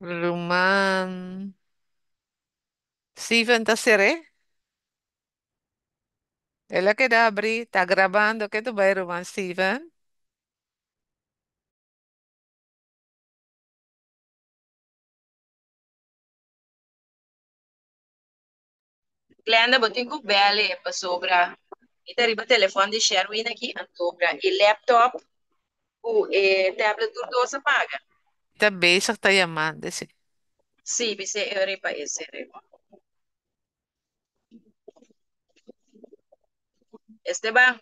Speaker 14: Ruman. Steven ta seré? El a keda abrí, ta grabando. Ke tu bai, ruman Steven?
Speaker 6: Glenda, bo tin ku bel e pasobra mi ta riba telefòn di Sherwin aki, antobra e laptop ku e tablet tur dos a paga.
Speaker 14: Ta bezig ta yamando si.
Speaker 6: Sí, bis'é e riba ese riba. Esteban.